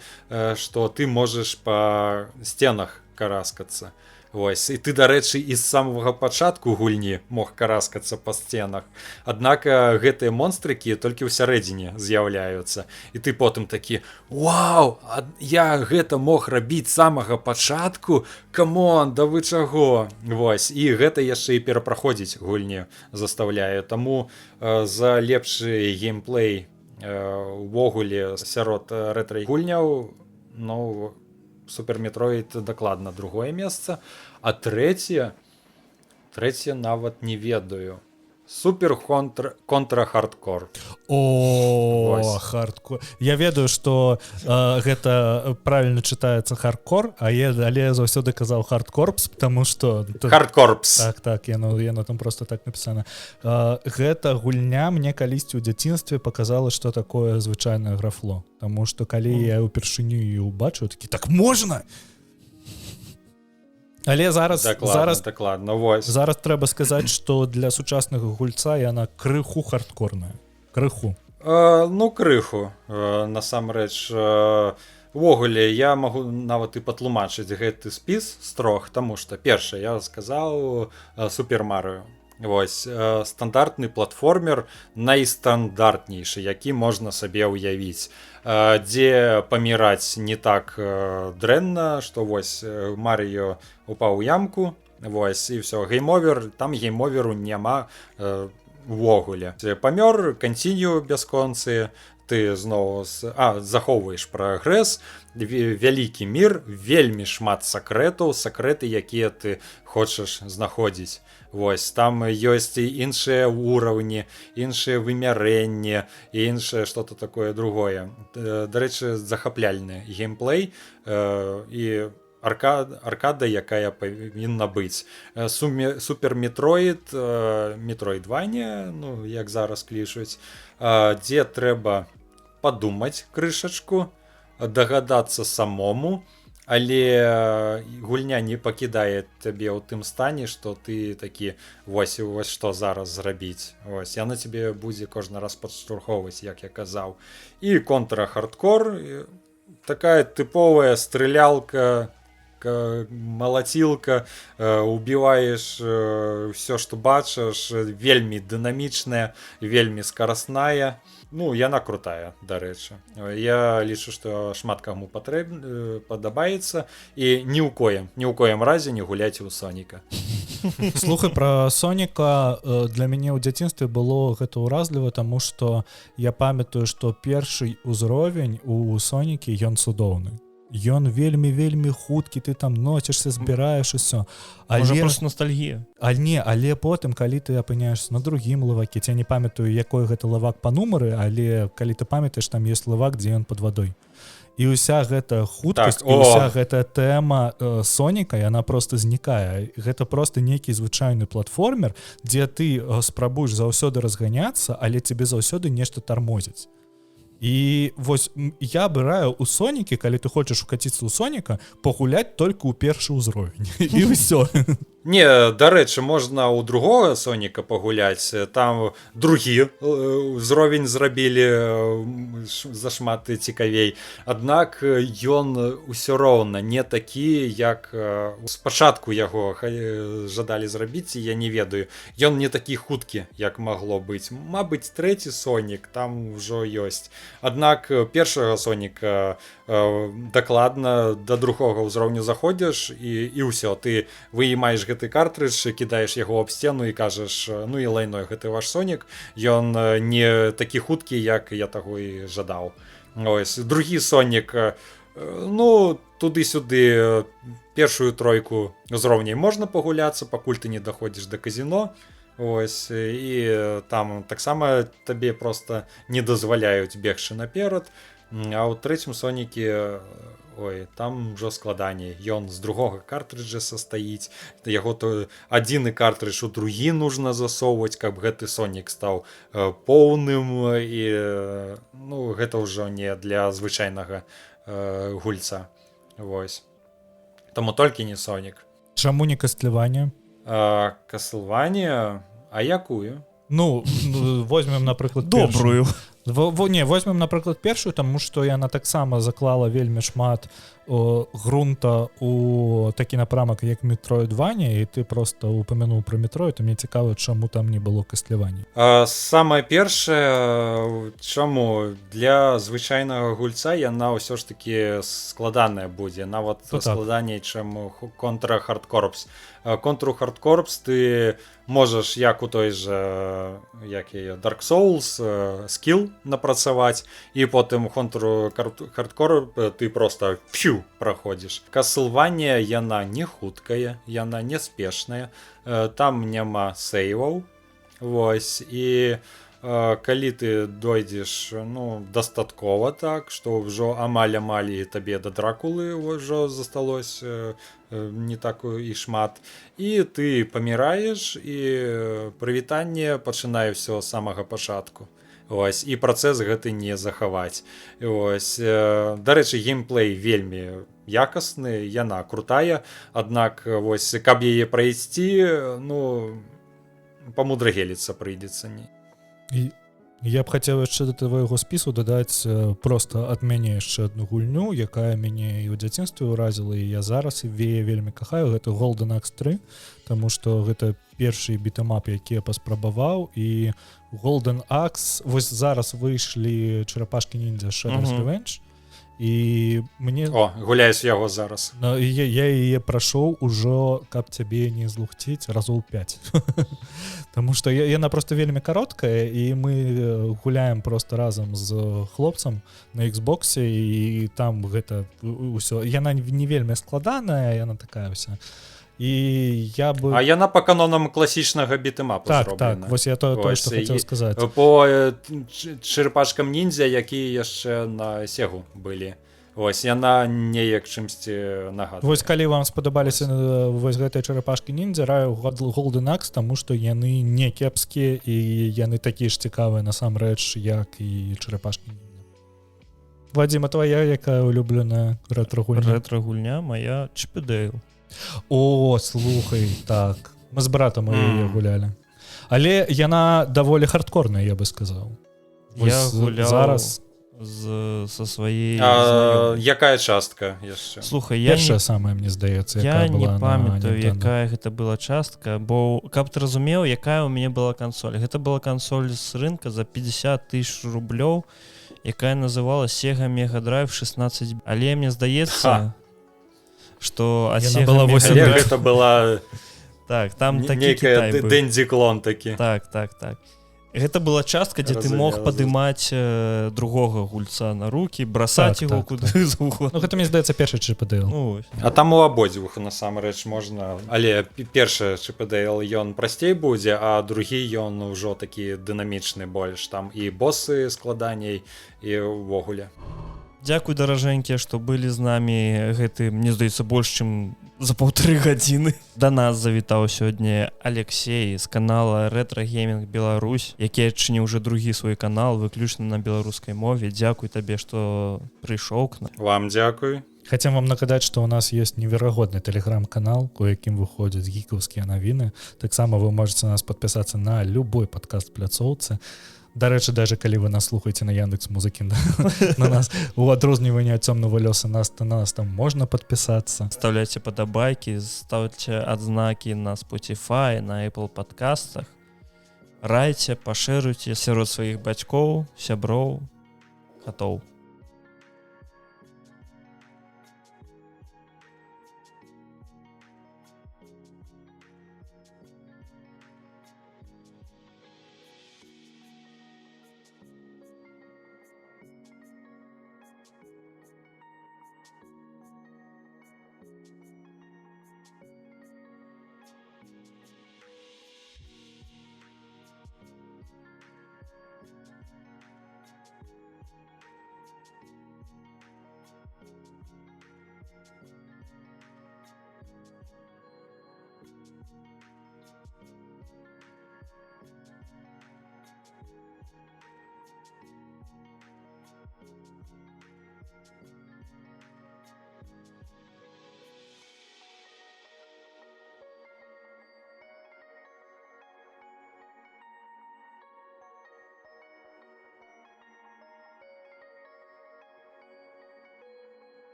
што ты можаш па сценах караскацца. Вось, і ты, дарэчы, і з самага пачатку гульні мог караскацца па сценах. Аднак гэтыя монстрыкі толькі ў сярэдзіне з'яўляюцца. І ты потым такі: «Вау, а я гэта мог рабіць з самага пачатку? Come on, да вы чаго?» Вось, і гэта яшчэ і перапраходзіць гульні заставляе. Таму за лепшы геймплей увогуле сярод рэтра-гульняў, ну, Супер Метроид дакладна другое месца, а трэцяе нават не ведаю. Супер контра хардкор. О, Вось. Хардкор. Я ведаю, что гэта правильно чытаецца хардкор, а я, але я заўсёды казаў хардкорпс, потому что Хардкорпс. Так, яно там просто так написано. Гэта гульня мне калісьці ў дзяцінстве показала, что такое звычайнае графло. Таму что калі я ўпершыню і убачыў, такі: «Так можна!» Але зараз Дакладна, зараз дакладна, вось. Зараз трэба сказаць, что для сучаснага гульца яна крыху хардкорная, крыху. Ну, крыху, насамрэч, увогуле я магу нават і патлумачыць гэты спіс з трох, таму што першае я сказаў Супер Марыо. Вось, стандартны платформер, найстандартнейшы, які можна сабе ўявіць, дзе паміраць не так дрэнна, што вось Марыо упаў у ямку. Вось і все, game over. Там game over у няма увогуле. Памёр, continue бясконцы, ты зноў захоўваеш прагрэс. Вялікі мір, вельмі шмат сакрэтаў, сакрэты, якія ты хочаш знаходзіць. Вось там ёсць і іншыя ўраўні, іншыя вымярэнні, іншае что-то такое другое. Дарэчы, захапляльны геймплей і аркада, якая павінна быць. Супер Метроід, Метроидванія, ну, як зараз клічуць, дзе трэба падумаць крышачку, дагадацца самому, але гульня не пакідае цябе ў тым стане, што ты такі: вось вось, што зараз зрабіць? Ось яна цябе будзе кожны раз падштурхоўваць, як я казаў. І Контра Хардкор, такая тыповая стрэлялка, малацілка, убіваеш все, што бачыш, вельмі дынамічная, вельмі скарасная. Ну, яна крутая, дарэчы. Я лічу, што шмат каму падабаецца. І ні ў коем разе не гуляць у Соніка. Слухай, про Соніка, для мяне ў дзяцінстве было гэта ўразліва, тому что я памятаю, что першы ўзровень у Сонікі, ён цудоўны, ён вельмі, вельмі хуткі, ты там носішся, збіраеш усё. Але просто ностальгія. А не, але потым, калі ты апыняешься на другім лаваке, я не памятаю, якой гэта лавак па нумары, але калі ты памятаеш, там есть лавак, дзе ён под вадой, і ўся гэта хуткасць, Так, о! Уся гэтая тэма Соніка, яна просто знікае. Гэта просто нейкі звычайны платформер, дзе ты спрабуеш заўсёды разганяцца, але тебе заўсёды нешта тармозіць. І вось я абіраю у Сонікі, калі ты хочаш укаціцца ў Соніка, пагуляць только ў першы ўзровень, і ўсё. Не, дарэчы, можна ў другога Соніка пагуляць. Там другі ўзровень зрабілі зашмат цікавей. Аднак ён усё роўна не такі, як спачатку яго жадалі зрабіць, і я не ведаю. Ён не такі хуткі, як магло быць. Мабыць, трэці Сонік там ўжо ёсць. Аднак першага Соніка дакладна да другога ўзроўню заходзіш і ўсё, ты выймаеш гэты картрыдж, кідаеш яго аб сцену і кажаш: «Ну і лайной гэты ваш Сонік, ён не такі хуткі, як я таго і жадаў». Ось другі Сонік, ну, туды-сюды, першую тройку узроўняй можна пагуляцца, пакуль ты не даходзіш да казіно. Ось і там таксама табе просто не дазваляюць бегчы наперад. А ў трэцім Соніке, ой, там ўжо складаней. Ён з другога картрыджа састаіць, яго то адзіны картрыдж у другі нужно засоўваць, каб гэты Сонік стаў поўным, і ну, гэта ўжо не для звычайнага гульца. Вось. Таму толькі не Сонік. Чаму не Кастлванія? Каслванія, а якую? Ну, возьмем, напрыклад, Добрую. Не, возьмем, напрыклад, першую, таму што яна таксама заклала вельмі шмат грунта у такі напрамак, як Метроидванія, і ты просто упомянул про Метроид, і мне цікава, чаму там не было Кастлванії. Самае першае, чаму: для звычайнага гульца яна ўсё ж таки складаная будзе, нават Ну, так. складаней, чым Контра Хард Корпс. Контру Хард Корпс ты можаш, як у той же, як яе, Dark Souls, скіл напрацаваць, і потым Контру Хардкор ты просто фью праходзіш. Каслванія, яна не хуткая, яна неспешная, там няма сейваў. Вось і калі ты дойдзеш, ну, дастаткова так, што ўжо амаль, амаль і табе да Дракулы ўжо засталось не так і шмат, і ты паміраеш, і прывітанне, пачынае ўсё з самага пачатку. Ось, і працэс гэты не захаваць. Ось, дарэчы, геймплей вельмі якасны, яна крутая, аднак вось каб яе прайсці, ну, памудрагеліцца прыйдзецца, не. І я б хацеў яшчэ да твайго спісу дадаць просто ад мяне яшчэ одну гульню, якая мяне і ў дзяцінстве ўразіла, і я зараз і вее вельмі кахаю, гэта Golden Axe 3, тому что гэта першы beat 'em up, які я паспрабаваў. І Golden Axe, вось зараз выйшлі Чарапашкі ніндзя Shredder's Revenge. І мне О, гуляюсь яго зараз. Но я яе прайшоў ужо, каб цябе не злухціць, разоў 5. Таму што яна просто вельмі кароткая, і мы гуляем просто разам з хлопцам на Xbox, і там гэта ўсё, яна не вельмі складаная, яна такая вся. І я бы А яна по канонам класічнага бітэмапа. Так, вось я то, Вось, што хацеў сказаць. По чарапашкам ніндзя, якія яшчэ на Сегу былі. Вось яна неяк чымсьці нагадвае. Вось калі вам спадабаліся вось гэтыя чарапашкі ніндзя, раю Golden Axe, таму што яны не кепскія і яны такія ж цікавыя насамрэч, як і чарапашкі ніндзя. Вадзіма, твоя якая улюбленая рэтра-гульня? Рэтра-гульня моя — Чып і Дэйл. О, слухай, так. Мы з братам яе гулялі. Але яна даволі хардкорная, я бы сказаў. Я Вось гуляў зараз со сваей А, знаёмай. якая частка яшчэ? Слухай, я першая не, самая, мне здаецца, я якая не была на памятаю, Nintendo. якая гэта была частка, бо каб ты разумеў, якая у мяне была кансоль. Гэта была кансоль з рынка за 50 тысяч рублёў, якая называла Sega Mega Drive 16. Але мне здаецца, Ха. что ад Яна Sega была Mega 8 Але Drive- гэта была Так, там такі нейкая Кітай быў. дэнді клон такі. Так. Гэта была частка, дзе ты мог Разумела. падымаць другога гульца на руки, бросать Так, его куды заўгодна. Ну, гэта, мне здаецца, першы Чып і Дэйл. Ну, вось. А там у абодвух насамрэч можна, але першы Чып і Дэйл ён прасцей будзе, а другі ён ўжо такі дынамічны больш, там і босы складаней, і ўвогуле. Дзякуй, даражэнькія, што былі з намі гэты, мне здаецца, больш чым за паўтары гадзіны. Да нас завітаў сёння Алексей з канала Ретро Гейминг Беларусь, які адчыніў уже другі свой канал выключна на беларускай мове. Дзякуй табе, што прыйшоў к нам. Вам дзякуй. Хотим вам нагадаць, что у нас есть неверагодны телеграм-канал, у якім выходзяць гікаўскія навіны. Таксама вы можете нас подпісацца на любой падкаст пляцоўцы. Дарэчы, даже калі вы нас слухаеце на Яндекс музыкі, на нас, у адрозніванне ад цёмного лёса, нас там можна подпісацца. Ставляйте падабайкі, ставьте адзнакі на Spotify, на Apple подкастах. Райце, пашыруйце сярод сваіх бацькоў, сяброў, хатоў.